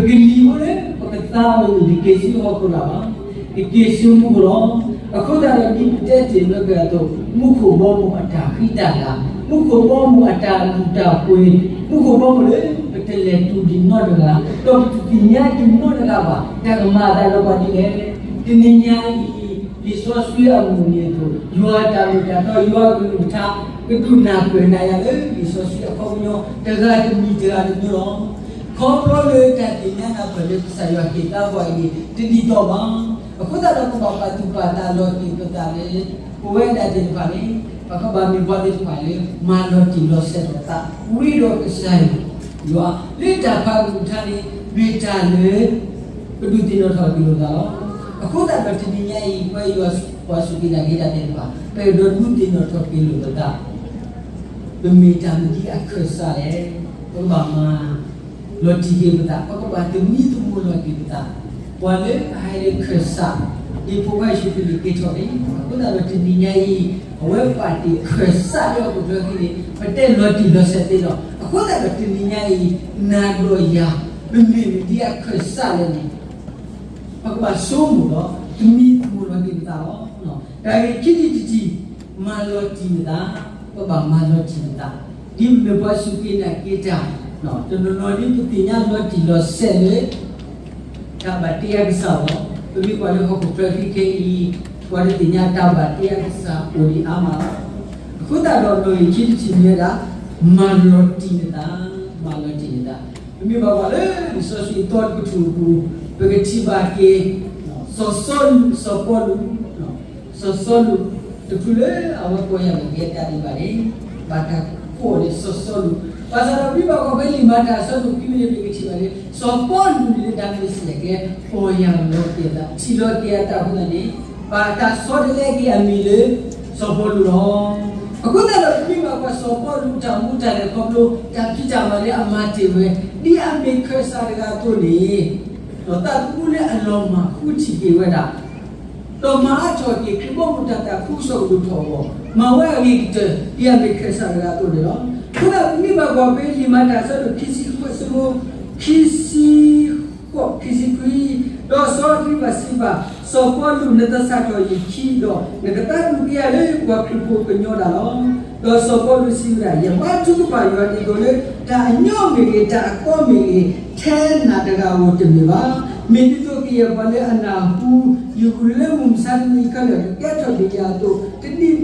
ၤပသး ပကလံၤဖိလၢပကသါအီၤန့ၣ် တက့ၤဆူဟီၣ်ခိၣ်လၢၤဘၣ်, တက့ၤဆူမူခိၣ်လီၤ. အဃိသတးဒီး ဒ်ပတဲတ့ၢ်လၢကၢၢ်အသိး မူခိၣ်ဘီမုၢ်အတၢ်ဃံတၢ်လၤ, မူခိၣ်ဘီမုၢ်အတၢ်အလုၢ်တၢ်ပှ့ၤ, မူခိၣ်ဘီမုၢ်လၢပတလဲၤတူၢ်ဒံးနီတဂၤ, ဒီးပတသ့ၣ်ညါဒံးနီတဂၤဘၣ် တၢ်ကမၤအသးလၢပှၤဒ်လဲၣ်. တနံၤညါအံၤ လံာ်စီဆှံအမုၢ်နံၤအသိး ယွၤအတၢ်မ့ၢ်တၢ်တီ ယွၤအကလုၢ်ကထါ ကဒုးနၢ်ပၢၢ်နၤယၤလၢ လံာ်စီဆှံအခီပညီ တဂၤတမံၤတဂၤတမံၤလီၤ. ခီဖျိလၢတၢ်သ့ၣ်ညါနၢ်ပၢၢ်လၢကစၢ်ယွၤဟ့ၣ်သါပှၤအံၤန့ၣ် တဒ်သိးဘၣ်. အဃိသတးဒီး ပဘၣ်ပာ်သူၣ်ပာ်သးလီၤက့ၤပသးလၢ ပဝဲဒၣ်သ့ၣ်တဖၣ်န့ၣ် ပကဘၣ်မ့ၢ်ပှၤသ့ၣ်တဖၣ်လၢ မၤလီၤတံၢ်လီၤဆဲးထီၣ်သး ဝံၤဒီးကစၢ်ယွၤ လၢတၢ်ဖးကလုၢ်ကထါန့ၣ် မ့ၢ်တၢ်လၢ ပဒုးသ့ၣ်နီၣ်ထီၣ်က့ၤလိာ်သးလီၤ. အဃိသတးဒီးတနံၤညါအံၤ ပဝဲယွၤပှၤစူၢ်က့ၤနာ်က့ၤတၢ်သ့ၣ်တဖၣ် ပအဲၣ်ဒိးဒုးသ့ၣ်နီၣ်ထီၣ်က့ၤလိာ်ပသး ပမ့ၢ်တၢ်မနုၤအခၢၣ်စးလဲၣ်, ပကဘၣ်မၤလီၤတံၢ်က့ၤပသး, ပကဘၣ်သမံသမိးလီၤက့ၤပသး, ပှၤလၢအဟဲလၢခၢၣ်စး ဒ်ဖိခွါယ့ၣ်ၡူးခရံာ်န့ၣ်ကဲထီၣ်န့ၣ်, အဃိသတးဒီးတနံၤညါအံၤ, အဝဲပာ်တ့ၢ်ခၢၣ်စးလၢဟီၣ်ခိၣ်ချၢအံၤန့ၣ် ပတဲလီၤတံၢ်လီၤဆဲးသ့လီၤ. အဃိသတးဒီးတနံၤညါအံၤ, နၤဒီးယၤ, ပမ့ၢ်မ့ၢ်ဒ်အခၢၣ်စးလၢန့ၣ် ပကဘၣ်ဆိကမိၣ်ဒီး သမံသမိးလီၤက့ၤပသးလီၤ. တၢ်ဂ့ၢ်ခံထံၣ်တထံၣ်, မၤလီၤတံၢ်နသး, ပဘၣ်မၤလီၤတံၢ်နသး, ဒ်ပမ့ၢ်ပှၤစူၢ်က့ၤနာ်က့ၤတၢ်, တနီၤနီၤဒ်ပသ့ၣ်ညါလီၤတံၢ်လီၤဆဲးလၢ တၢ်ဘၣ်တ့အကစၢ်အဂီၢ်, ပမ့ၢ်ကွၢ်လၢဟီၣ်ခိၣ်ချၢခဲခဲအံၤ, ပှၤတသ့ၣ်ညါတၢ်ဘၣ်တ့အကစၢ်အိၣ်ဒံးအါမးလီၤ. အဃိသတးဒီး နီၣ်ဂံၢ်ခံထံၣ်တထံၣ်မ့ၢ်ဝဲဒၣ်, မၤလီၤတံၢ်နသး, မၤလီၤတံၢ်နသး, ပမ့ၢ်ဘၣ်ကွၢ်လၢလံာ်စီဆှံအသီတကထူၣ်အပူၤ, ပကထံၣ်ဘၣ်က့ၤ စီၤစီလူး, စီၤပီလူး, စီၤစီလူး, တချုးလၢအဝဲပီၢ်ယၢ်လီၤက့ၤအတၢ်ဒံးဘၣ်န့ၣ်, ဘၣ်တၢ်ကိးအီၤန့ၣ် စီၤစီလူး, ဘၣ်ဆၣ်ဒီးပမ့ၢ်ဘၣ်ကွၢ်ဖဲလံာ်မၤတၢ်အဆၢဒိၣ်ခံန့ၣ် ပကထံၣ်ဘၣ်လၢ စီၤပီလူးန့ၣ်လၢတၢ်မ့ၢ်စံးကဲ ပီၢ်ယၢ်လီၤက့ၤအသး, ထံၣ်လီၤက့ၤအတၢ်အဃိသတးန့ၣ်, ဘၣ်တၢ်ဆီတလဲက့ၤအမံၤလၢ စီၤပီလူးလီၤ. အဃိသတးဒီးပမ့ၢ်ဘၣ်ကွၢ်စီၤပီလူးအတၢ်မူတၢ်လဲၤခီဖျိ တၢ်ဖံးတၢ်မၤလၢအမၤတ့ၢ်ဝဲ, ဒ်အမ့ၢ်ခၢၣ်စးတဂၤအသိးန့ၣ်, ဒီးသးသမူလၢအလီၤမၢ်ဃုထံၣ်က့ၤဝဲဒၣ် ဒီးမၤအါထီၣ်က့ၤခရံာ်ဘီမုၢ်တၢ်သးခုကစီၣ်ကဒိၣ်ထီၣ်အဂီၢ်, မၤဝဲအဂ့ၤကတၢၢ် ဒ်အမ့ၢ်ခၢၣ်စးတဂၤအသိးန့ၣ်လီၤ. အဃိသတးပမ့ၢ်ဘၣ်ကွၢ်ဖဲလံာ်မၤတၢ်အဆၢဒိၣ်ခံဆံဃိး အဆၢဖိ ခံဆံဃိး ခံဆံခွံ, ဒီးစီၤအၤဂံၤဘၣ်စံးဘၣ် စီၤပီလူး, နသဆၣ်ထီၣ်ယခံဒီး နကသးဒူၣ်က့ၤယၤလၢပှၤခရံာ်ဖိကညီဒၣ်လီၤ. ဒီးစီၤပီလူးစံးဝဲဒၣ်, ယဘါထုကဖၣ်ယွၤဒ်သိးလၢ တၢ်အညီမ့ၢ်ဂ့ၤ, တၢ်အကီမ့ၢ်ဂ့ၤ, ထဲနၤတဂၤဧိၤတမ့ၢ်ဘၣ်. မ့ၢ်ဒ်သိးကယဲၢ်ပှၤလၢအနၢ်ဟူ ယဂုာ်လၢမုၢ်မဆါတနံၤခဲလၢာ် ကကဲထီၣ်ဒံးယၤအသိး, တဒ်သိး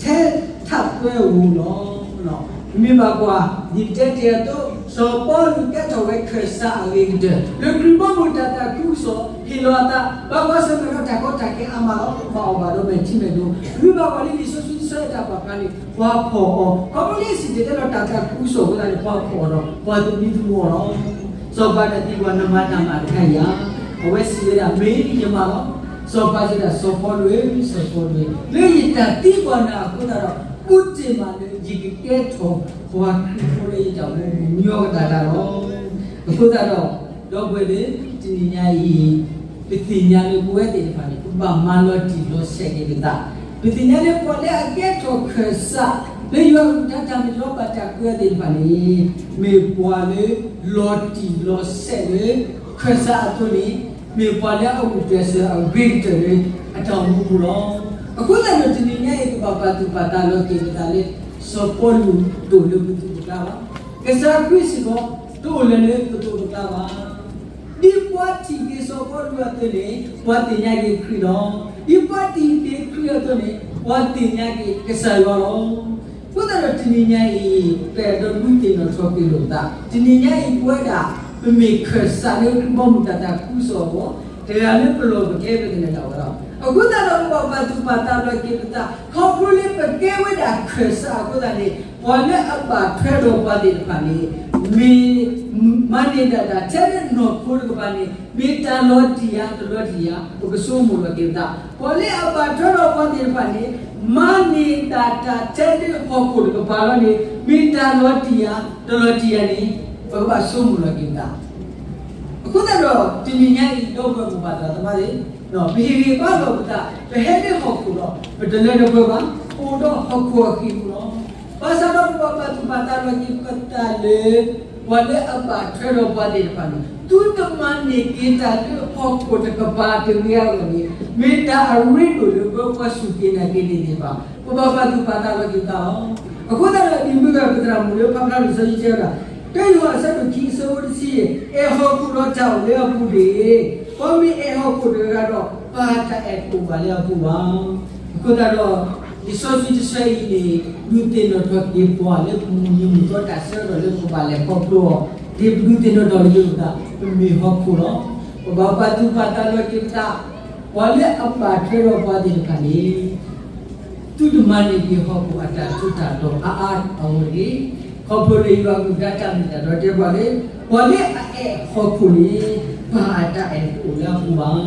ထဲထးသွဲဧိၤလီၤ. မ့ၢ်ဘၣ်ကွၢ် ဒ်ပတဲတ့ၢ်အသိး, စီၤပီလူးကဲထီၣ်ဝဲခၢၣ်စးအဂ့ၤကတၢၢ် လၢခရံာ်ဘီမုၢ်တၢ်သးခုကစီၣ် ဟ့ၣ်လီၤအသး, ဘၣ်ကွၢ်ဆၢၣ်မဲာ်ဒီးတၢ်ကီတၢ်ခဲအါမးလီၤ. ဘၣ်အီၣ်ဘၣ်ဒီးမဲာ်ထံမဲာ်နိ, မ့ၢ်ဘၣ်ကွၢ်လၢလံာ်စီဆှံတဆၢအတၢ်ပာ်ဖျါန့ၣ် ပှၤဖီၣ်အီၤ, ခီဖျိလၢစံၣ်တဲၤတဲလီၤတၢ်သးခုကစီၣ်အဃိသတးန့ၣ် ပှၤဖီၣ်အီၤဒီး ပှၤသမံသမိးအီၤလီၤ. စီၤပၤတၢ်သံကွၢ် နမၤတၢ်မၤတခါဧါ, အဝဲစံးဝဲဒၣ် မ့ၢ်ယမၤလီၤ. စီၤပၤစံးဝဲဒၣ် စီၤပီလူးဧၢ, စီၤပီလူးဧၢ, လၢယတၢ်သံကွၢ်နၤအဃိသတးဒီး ဘူးတ့ၢ်မးလၢယကကဲထီၣ်ပှၤခရံာ်ဖိလၢယတၢ်အိၣ်မူညီကဒၣ်တၢ်လီၤ. အဃိသတးဒီး ဒီပုၢ်ဝဲၢ်သ့ၣ်, တနံၤညါအံၤ ပသ့ၣ်ညါလၢပဝဲသ့ၣ်တဖၣ်န့ၣ် ပဘၣ်မၤလီၤတံၢ်လီၤဆဲးက့ၤပသး, ပသ့ၣ်ညါလၢပှၤလၢအကဲထီၣ်ခၢၣ်စး လၢယွၤအကလုၢ်ကထါတၢ်မ့ၢ်တၢ်တီဘၣ်တၢ်ကွဲးသ့ၣ်တဖၣ်န့ၣ် မ့ၢ်ပှၤလၢလီၤတံၢ်လီၤဆဲးလၢခၢၣ်စးအသိးန့ၣ် မ့ၢ်ပှၤလၢအအိၣ်တၢ်စၢၤအဂ့ၤကတၢၢ်လၢအတၢ်အိၣ်မူပူၤလီၤ. အဃိသတးဒီးတနံၤညါအံၤ ပဘၣ်ပာ်သူၣ်ပာ်သးလီၤက့ၤပသးလၢ စီၤပီလူးတအိၣ်လၢပသူၣ်ပကျါဘၣ်. ကစၢ်ခရံာ်စ့ၢ်ကီး တအိၣ်လၢၤလၢပသူၣ်ပကျါဘၣ်. ဒ်ပှၤထံၣ်က့ၤစီၤပီလူးအသိးန့ၣ် ပှၤသ့ၣ်ညါက့ၤခရံာ်လီၤ. ဒ်ပှၤထံၣ်က့ၤခရံာ်အသိးန့ၣ် ပှၤသ့ၣ်ညါက့ၤကစၢ်ယွၤလီၤ. အဃိသတးဒီးတနံၤညါအံၤ ပအဲၣ်ဒိးဒုးသ့ၣ်နီၣ်ထီၣ်က့ၤလိာ်ပသး, တနံၤညါအံၤ ပဝဲဒၣ် ပမ့ၢ်ခၢၣ်စးလၢခရံာ်ဘီမုၢ်တၢ်သးခုကစီၣ်အဂီၢ်, တဂၤလၢပလီၢ်ပကျဲပသနၢၣ်ဒၣ်ဝဲလီၤ. အဃိသတးဒီးပဘၣ်ပာ်သူၣ်ပာ်သးလီၤက့ၤပသး, ခီဖျိလၢပကဲဝဲဒၣ်ခၢၣ်စးအဃိသတးန့ၣ် ပှၤလၢအဘၣ်ထွဲဒီးပှၤသ့ၣ်တဖၣ်န့ၣ် မ့ၢ် မၤန့ၢ်ဒၣ်တၢ်ထဲလၢနီၢ်ခိတကပၤန့ၣ် မ့ၢ်တၢ်လီၤတံၢ်ဧါ တလီၤတံၢ်ဧါ ပကဆိကမိၣ်လီၤက့ၤပသး, ပှၤလၢအဘၣ်ထွဲဒီးပှၤသ့ၣ်တဖၣ်န့ၣ် မၤန့ၢ်ဒၣ်တၢ်ထဲလၢဟီၣ်ခိၣ်တကပၤလီၤန့ၣ် မ့ၢ်တၢ်လီၤတံၢ်ဧါ တလီၤတံၢ်ဧါန့ၣ် ပကဘၣ်ဆိကမိၣ်လီၤက့ၤပသး. အဃိသတးဒီး တနံၤညါအံၤ ဒီပုၢ်ဝဲၢ်မိၢ်ပၢ်သရၣ်သမါသ့ၣ်, ပဟ့ၣ်ဂံၢ်ဘါလီၤပသး, ပဟဲလၢဟီၣ်ခိၣ်ဒီး ပတလၢတပှဲၤဘၣ်, ပအိၣ်ဒီးဟီၣ်ခိၣ်အဃံအပူၤလီၤ. ဘၣ်ဆၣ်ဒီးပဘၣ်ပာ်သူၣ်ပာ်သးလီၤက့ၤပသးလၢ ပှၤလၢအဘၣ်ထွဲဒီးပှၤသ့ၣ်တဖၣ်န့ၣ် သုတမၤန့ၢ်က့ၤတၢ်လၢဟီၣ်ခိၣ်တကပၤတဂ့ၤအဂီၢ်န့ၣ် မ့ၢ်တၢ်အရ့ဒိၣ်လၢပဝဲပှၤစူၢ်က့ၤနာ်က့ၤသ့ၣ်တဖၣ် ပဘၣ်ပာ်သူၣ်ပာ်သးလီၤက့ၤပသးလီၤ. အဃိသတးဒီး ဒ်မုၢ်ဂၤပသရၣ်မုၣ်လၢဖးဖျါလံာ်စီဆှံတဲဝဲဒၣ်, တၢယိၤဟၣ်အဆၢဒိၣ်ခံ အဆၢဖိတဆံယဲၢ်, အဲၣ်ဟီၣ်ခိၣ်ဒီးတၢ်အိၣ်လၢအပူၤတဂ့ၤ, ပှၤမ့ၢ်အဲၣ်ဟီၣ်ခိၣ်တဂၤဒီး ပၢ်တၢ်အဲၣ်တအိၣ်ဘၣ်လၢအပူၤဘၣ်. အဃိသတးဒီး လံာ်စီဆှံတဆၢအံၤန့ၣ် ဒုးသ့ၣ်နီၣ်ထီၣ်က့ၤပှၤလၢပမုၢ်နံၤမုၢ်သီတၢ်ဆၢကတီၢ်လၢပကဘၣ်လဲၤခီဖျိအီၤ, ဒ်ပဒုးသ့ၣ်နီၣ်ထီၣ်လီၤက့ၤပသး ပမ့ၢ်ဟီၣ်ခိၣ်လီၤ. ပဘၣ်ပာ်သူၣ်ပာ်သးလီၤက့ၤပသး, ပှၤလၢအဘၣ်ထွဲဒီးပှၤသ့ၣ်တဖၣ်န့ၣ် သုတမၤန့ၢ်က့ၤဟီၣ်ခိၣ်အတၢ်ထူးတၢ်တီၤအါအါအဂီၢ်တဂ့ၤ. ခီဖျိလၢယွၤအကလုၢ်ကထါတၢ်မ့ၢ်တၢ်တီတဲပှၤလၢ ပှၤလၢအအဲၣ်ဟီၣ်ခိၣ်န့ၣ် ပၢ်အတၢ်အဲၣ်တအိၣ်လၢအပူၤဘၣ်.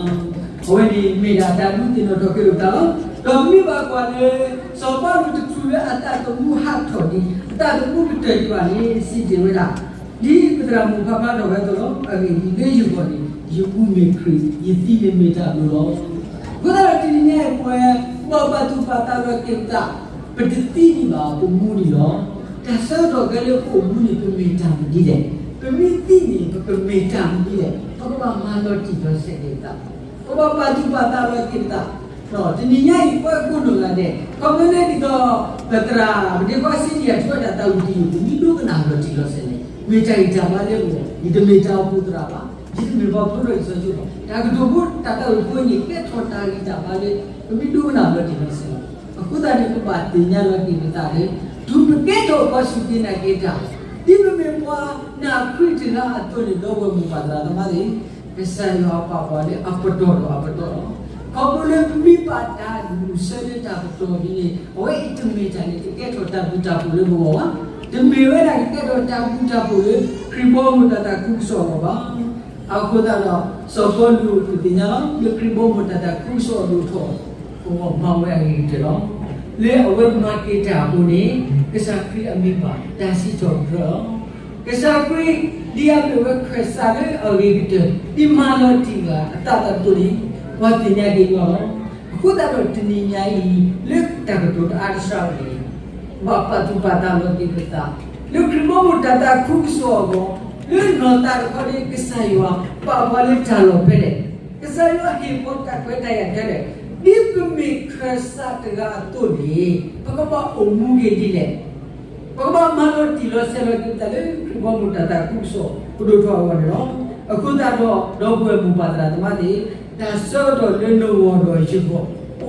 အဝဲန့ၣ်မ့ၢ်ဒၣ်တၢ်ဒုးသ့ၣ်နီၣ်ထီၣ်က့ၤလိာ်ပသးလီၤ. ဒီးမ့ၢ်ဘၣ်ကွၢ်လၢ စီၤပီလူးတချုးလၢအသးသမူဟးထီၣ်ဒံး အသးသမူကတၢၢ်ဒံးဘၣ်န့ၣ် စံးတ့ၢ်ဝဲဒၣ်, ဒ်ပသရၣ်မုၣ်ဖးဖျါထီၣ်ဝဲအသိးလီၤ. အဂ့ၢ်ဒ်အံၤ, လၢယဂီၢ်န့ၣ် ယပူၤမ့ၢ်ခရံာ်, ယသံန့ၣ်မ့ၢ်တၢ်အဘျုးလီၤ. အဃိသတးဒီးတနံၤညါအံၤပဝဲ ပဘၣ်ပာ်သူၣ်ပာ်သးလီၤက့ၤပသး, ပတသံန့ၣ်ဘၣ် ပမူန့ၣ်လီၤ. တၢ်ဆၢကတီၢ်ခဲလၢာ်ပအိၣ်မူန့ၣ် ပမ့ၢ်တၢ်မနုၤဒ်လဲၣ်. ပမ့ၢ်သံန့ၣ် ပကမ့ၢ်တၢ်မနုၤဒ်လဲၣ်. ပကဘၣ်မၤလီၤတံၢ်လီၤဆဲးက့ၤပသး, ပဘၣ်ပာ်သူၣ်ပာ်သးလီၤက့ၤပသး. တနံၤညါအံၤ ပှၤကိးနီၢ်ဂၤဒဲး ခီဖျိလၢဒ်သိး ပသရၣ် ပဒ့ခွါစ့ယၤ ထံၣ်ဝဲဒၣ်တၢ်အိၣ်တံၢ်အံၤ ပမ့ၢ်ဒိကနၣ်လီၤတံၢ်လီၤဆဲးန့ၣ် မ့ၢ်တၢ်ဂံၢ်တၢ်ဘါလၢပဂီၢ်, ယတမ့ၢ်တၢ်အိၣ်ဖှိၣ်သရၣ်ဘၣ်, ယတမ့ၢ်ပှၤဖျိထီၣ်လံာ်စီဆှံဘၣ်. တၢ်ကတိၤဖိ တၢ်သးဝံၣ်ဖိအံၤန့ၣ် ကဲထီၣ်တၢ်ဂံၢ်တၢ်ဘါလၢ ပမ့ၢ်ဒိကနၣ်လီၤတံၢ်လီၤဆဲးလီၤ. အဃိသတးန့ၣ် ပဘၣ်သ့ၣ်ညါလီၤက့ၤပသးလၢ တုၤပကဲထီၣ်ပှၤစူၢ်က့ၤနာ်က့ၤတၢ်, ဒ်ပမ့ၢ်ပှၤနာ်ခရံာ်တဂၤအသိးန့ၣ် ဒီပုၢ်ဝဲၢ်မိၢ်ပၢ်သရၣ်သမါသ့ၣ်, ကစၢ်ယွၤပာ်ပှၤလၢအပတီၢ်ဒီးအပတီၢ်လီၤ. ခီဖျိလၢပမ့ၢ်ဘၣ်တၢ်ဒုးဆၢလၢတၢ်ပတီၢ်ဒ်န့ၣ် အဝဲအံၤတမ့ၢ်တၢ်န့ၣ် ကကဲထီၣ်တၢ်ဘျုးတၢ်ဖှိၣ်လၢပဂီၢ်ဘၣ်. တမ့ၢ်ဝဲဒၣ်ကကဲထီၣ်တၢ်ဘျုးတၢ်ဖှိၣ်လၢ ခရံာ်ဘီမုၢ်တၢ်သးခုကစီၣ်အဂီၢ်ဘၣ်. အဃိသတးဒီး စီၤပီလူးပသ့ၣ်ညါလီၤ လၢခရံာ်ဘီမုၢ်တၢ်သးခုကစီၣ်အဒိၣ်ထီၣ်အဂီၢ် မၤဝဲအဂ့ၤကတၢၢ်လီၤ. လၢအဝဲမၤက့ၤတၢ်အဃိန့ၣ် ကစၢ်ခရံာ်အမံၤဘၣ်တၢ်စံးထီၣ်ပတြၢၤလီၤ. ကစၢ်ခရံာ် ဒ်အမ့ၢ်ဝဲခၢၣ်စးလၢအဂ့ၤကတၢၢ် ဒ်မၤလီၤတံၢ်ဂၤအသးအသိးန့ၣ် ပှၤသ့ၣ်ညါက့ၤယွၤလီၤ. အဃိသတးဒီးတနံၤညါအံၤ လၢတၢ်ကတိၤတအါတစှၤန့ၣ် ဘၣ်ပာ်သူၣ်ပာ်သးလီၤက့ၤပသး လၢခရံာ်ဘီမုၢ်တၢ်သးခုကစီၣ်အဂီၢ်, လၢနီၢ်သးတခီန့ၣ် ကစၢ်ယွၤပာ်ပှၤလၢတၢ်လီၢ်ဖဲလဲၣ်, ကစၢ်ယွၤဟ့ၣ်ပှၤတၢ်ခွဲးတၢ်ယာ်ဖဲလဲၣ်, ဒ်ပမ့ၢ်ခၢၣ်စးတဂၤအသိးန့ၣ် ပကဘၣ်အိၣ်မူက့ၤဒ်လဲၣ်. ပကဘၣ်မၤလီၤတံၢ်လီၤဆဲးလီၤက့ၤပသးလၢ ခရံာ်ဘီမုၢ်တၢ်သးခုကစီၣ်ကဒိၣ်ထီၣ်အဂီၢ်န့ၣ်လီၤ. အဃိသတးဒီး ဒီပုၢ်ဝဲၢ်မိၢ်ပၢ်သရၣ်သမါသ့ၣ်, တၢ်ဆၢကတီၢ်လၢနဂီၢ်ဒီးယဂီၢ် အိၣ်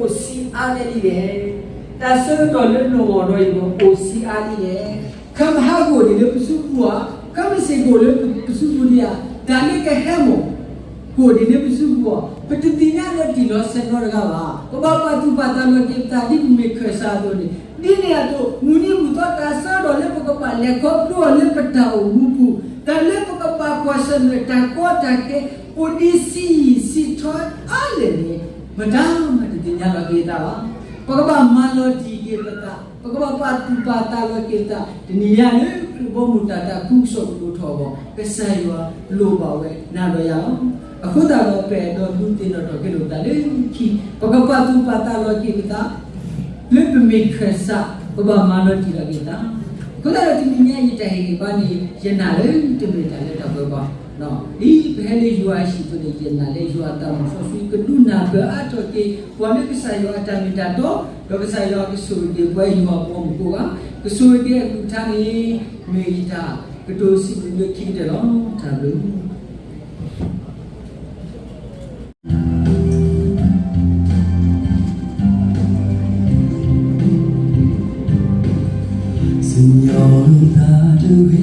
ဆံးအါလဲၣ်ဒ်လဲၣ်. တၢ်ဆၢကတီၢ်လၢနဂီၢ်ဒီးယဂီၢ် အိၣ်ဆံးအါဒ်လဲၣ်. ခဲမုၢ်ဟါကအိၣ်ဒံးလၢပစုပူၤဧါ, ခဲမုၢ်ဆ့ၣ်ကအိၣ်လၢပစုပူၤဒံးဧါ, တၢ်လၢကဟဲမီၢ် ကအိၣ်ဒံးလၢပစုပူၤဧါ, ပတသ့ၣ်ညါလီၤတံၢ်လီၤဆဲးနီတဂၤဘၣ်. ပဘၣ်ပာ်သူၣ်ပာ်သးလီၤက့ၤပသး ဒ်ပမ့ၢ်ခၢၣ်စးအသိးန့ၣ်, ဒ်န့ၣ်အသိး မုၢ်နံၤမုၢ်သီ တၢ်ဆၢကတီၢ်လၢပကဘၣ်လဲၤခီဖျိအီၤလၢပတၢ်အိၣ်မူပူၤ, တၢ်လၢပကဘၣ်ကွၢ်ဆၢၣ်မဲာ် တၢ်ကီတၢ်ခဲ အိၣ်ဒံးဆံးယံာ်ဆံးထီအါလဲၣ်န့ၣ် မတၤမၤတသ့ၣ်ညါလီၤက့ၤသးဘၣ်. ပကဘၣ်မၤလီၤတံၢ်က့ၤပသး, ပကဘၣ်ပာ်သူၣ်ပာ်သးလီၤက့ၤပသး တနံၤညါလၢ ခရံာ်ဘီမုၢ်တၢ်သးခုကစီၣ်ကဒိၣ်ထီၣ်အဂီၢ် ကစၢ်ယွၤလိၣ်ဘၣ်ဝဲနၤဒီးယၤလီၤ. အဃိသတးဒီး ပအဲၣ်ဒိးဒုးသ့ၣ်နီၣ်ထီၣ်က့ၤလိာ်ပသးလၢခံ, ပကပာ်သူၣ်ပာ်သးလီၤက့ၤပသး လၢပမ့ၢ်ခၢၣ်စး ပဘၣ်မၤလီၤတံၢ်လီၤက့ၤပသး. အဃိသတးဒီးတနံၤညါအံၤ ယတၢ်ဟ့ၣ်ဂံၢ်ဘါန့ၣ် ယနာ်လၢတမ့ၢ်တၢ်လၢတၢ်ပှဲၤဘၣ်, ဒ်ပဟဲလၢယွၤအဟံၣ်အသိးန့ၣ် ယနာ်လၢယွၤအသးမုၢ်စီဆှံ ကဒုးနၢ်ပၢၢ်အါထီၣ်က့ၤ ပှၤလၢကစၢ်ယွၤအတၢ်မ့ၢ်တၢ်တီ, ဒီးကစၢ်ယွၤကဆိၣ်ဂ့ၤက့ၤပှၤဟံၣ်ပှၤဃီအပူၤကိးဂၤ, ကဆိၣ်ဂ့ၤက့ၤအကလုၢ်ကထါန့ၣ် မ့ၢ်ယတၢ်ကတိၤစံးဘျုးလၢခံကတၢၢ်လီၤ. တၢ်ဘျုး စံၣ်ညီၣ်လိာ်သးတဂ့ၤ, ပတလီၤဆီဘၣ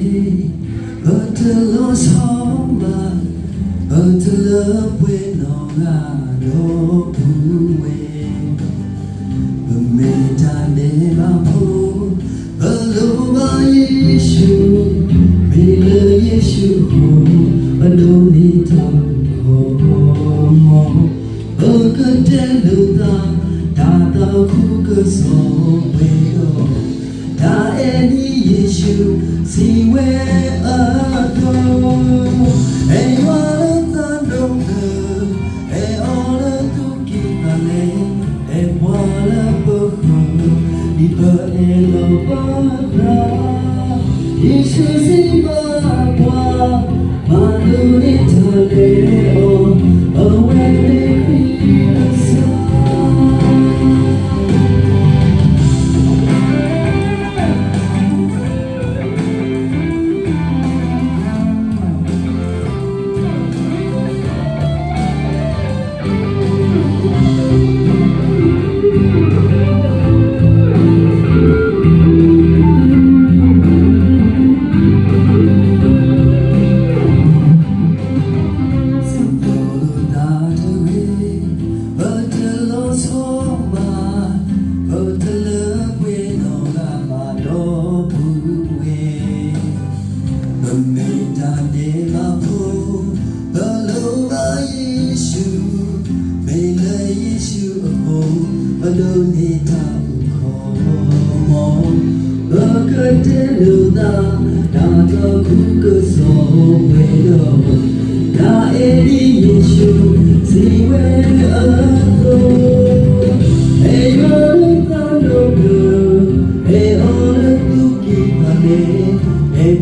်, ပတလၢပှဲၤနီတဂၤဒီးပုၢ်ဝဲၢ်, ပမ့ၢ်တၢ်ဒဲးဘးဖိ, ပလိၣ်ဘၣ်ယ့ၣ်ၡူး, မ့ၢ်လၢယ့ၣ်ၡူးအဃိ, ပဒိးန့ၢ်တၢ်အုၣ်ကီၤ, ပကတဲလိာ်သး, တၢ်သးခုကစီၣ်ပှဲၤဒီး တၢ်အဲၣ်ဒ်ယ့ၣ်ၡူးစံးဝဲအသိး, အဲၣ်ယွၤလၢသးဒိၣ်ကတၢၢ်, အဲၣ်အီၤလၢသူၣ်ကံၢ်သးလဲ, အဲၣ်ပှၤလၢပဃၢၤ, ဒ်ပအဲၣ်လီၤပသး, ယ့ၣ်ၡူးစံးဘၣ်ပှၤ, မၤလိန့ၢ်တၢ်လဲၤအီၤ, အဝဲမ့ၢ်ခရံာ်ကစၢ်. စံၣ်ညီၣ်လိာ်သးတဂ့ၤ, ပတလီၤဆီဘၣ်, ပတလၢပှဲၤနီတဂၤဘၣ်ဒီးပုၢ်ဝဲၢ်, ပမ့ၢ်တၢ်ဒဲးဘးဖိ, ပလိၣ်ဘၣ်ယ့ၣ်ၡူး, မ့ၢ်လၢယ့ၣ်ၡူးအဃိ, ပဒိးန့ၢ်တၢ်အုၣ်ကီၤ, ပကတဲလိာ်သး, တၢ်သးခုကစီၣ်ပှဲၤဒီး, တၢ်အဲၣ်ဒ်ယ့ၣ်ၡူးစံးဝဲအသိး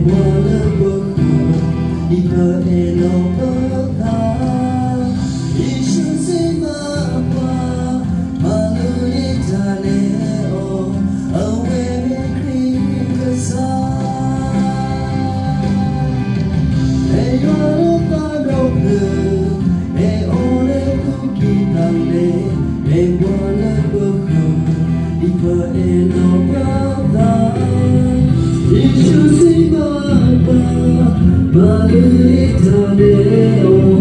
ပှၤလၢပဃၢၤ, ဒ်ပအဲၣ်လီၤပသး, ယ့ၣ်ၡူးစံးဘၣ်ပှၤ, မၤလိန့ၢ်တၢ်လၢအီၤ, အဝဲမ့ၢ်ခရံာ်ကစၢ်. အဲၣ်ယွၤလၢသးဒီဖျၢၣ်, အဲၣ်အီၤလၢသူၣ်ကံၢ်သးလဲ, အဲၣ်ပှၤလၢပဃၢၤ, ဒ်ပအဲၣ်လီၤပသး, ယ့ၣ်ၡူးစံးဘၣ်ပှၤ, မၤလိန့ၢ်တၢ်လၢအီၤ,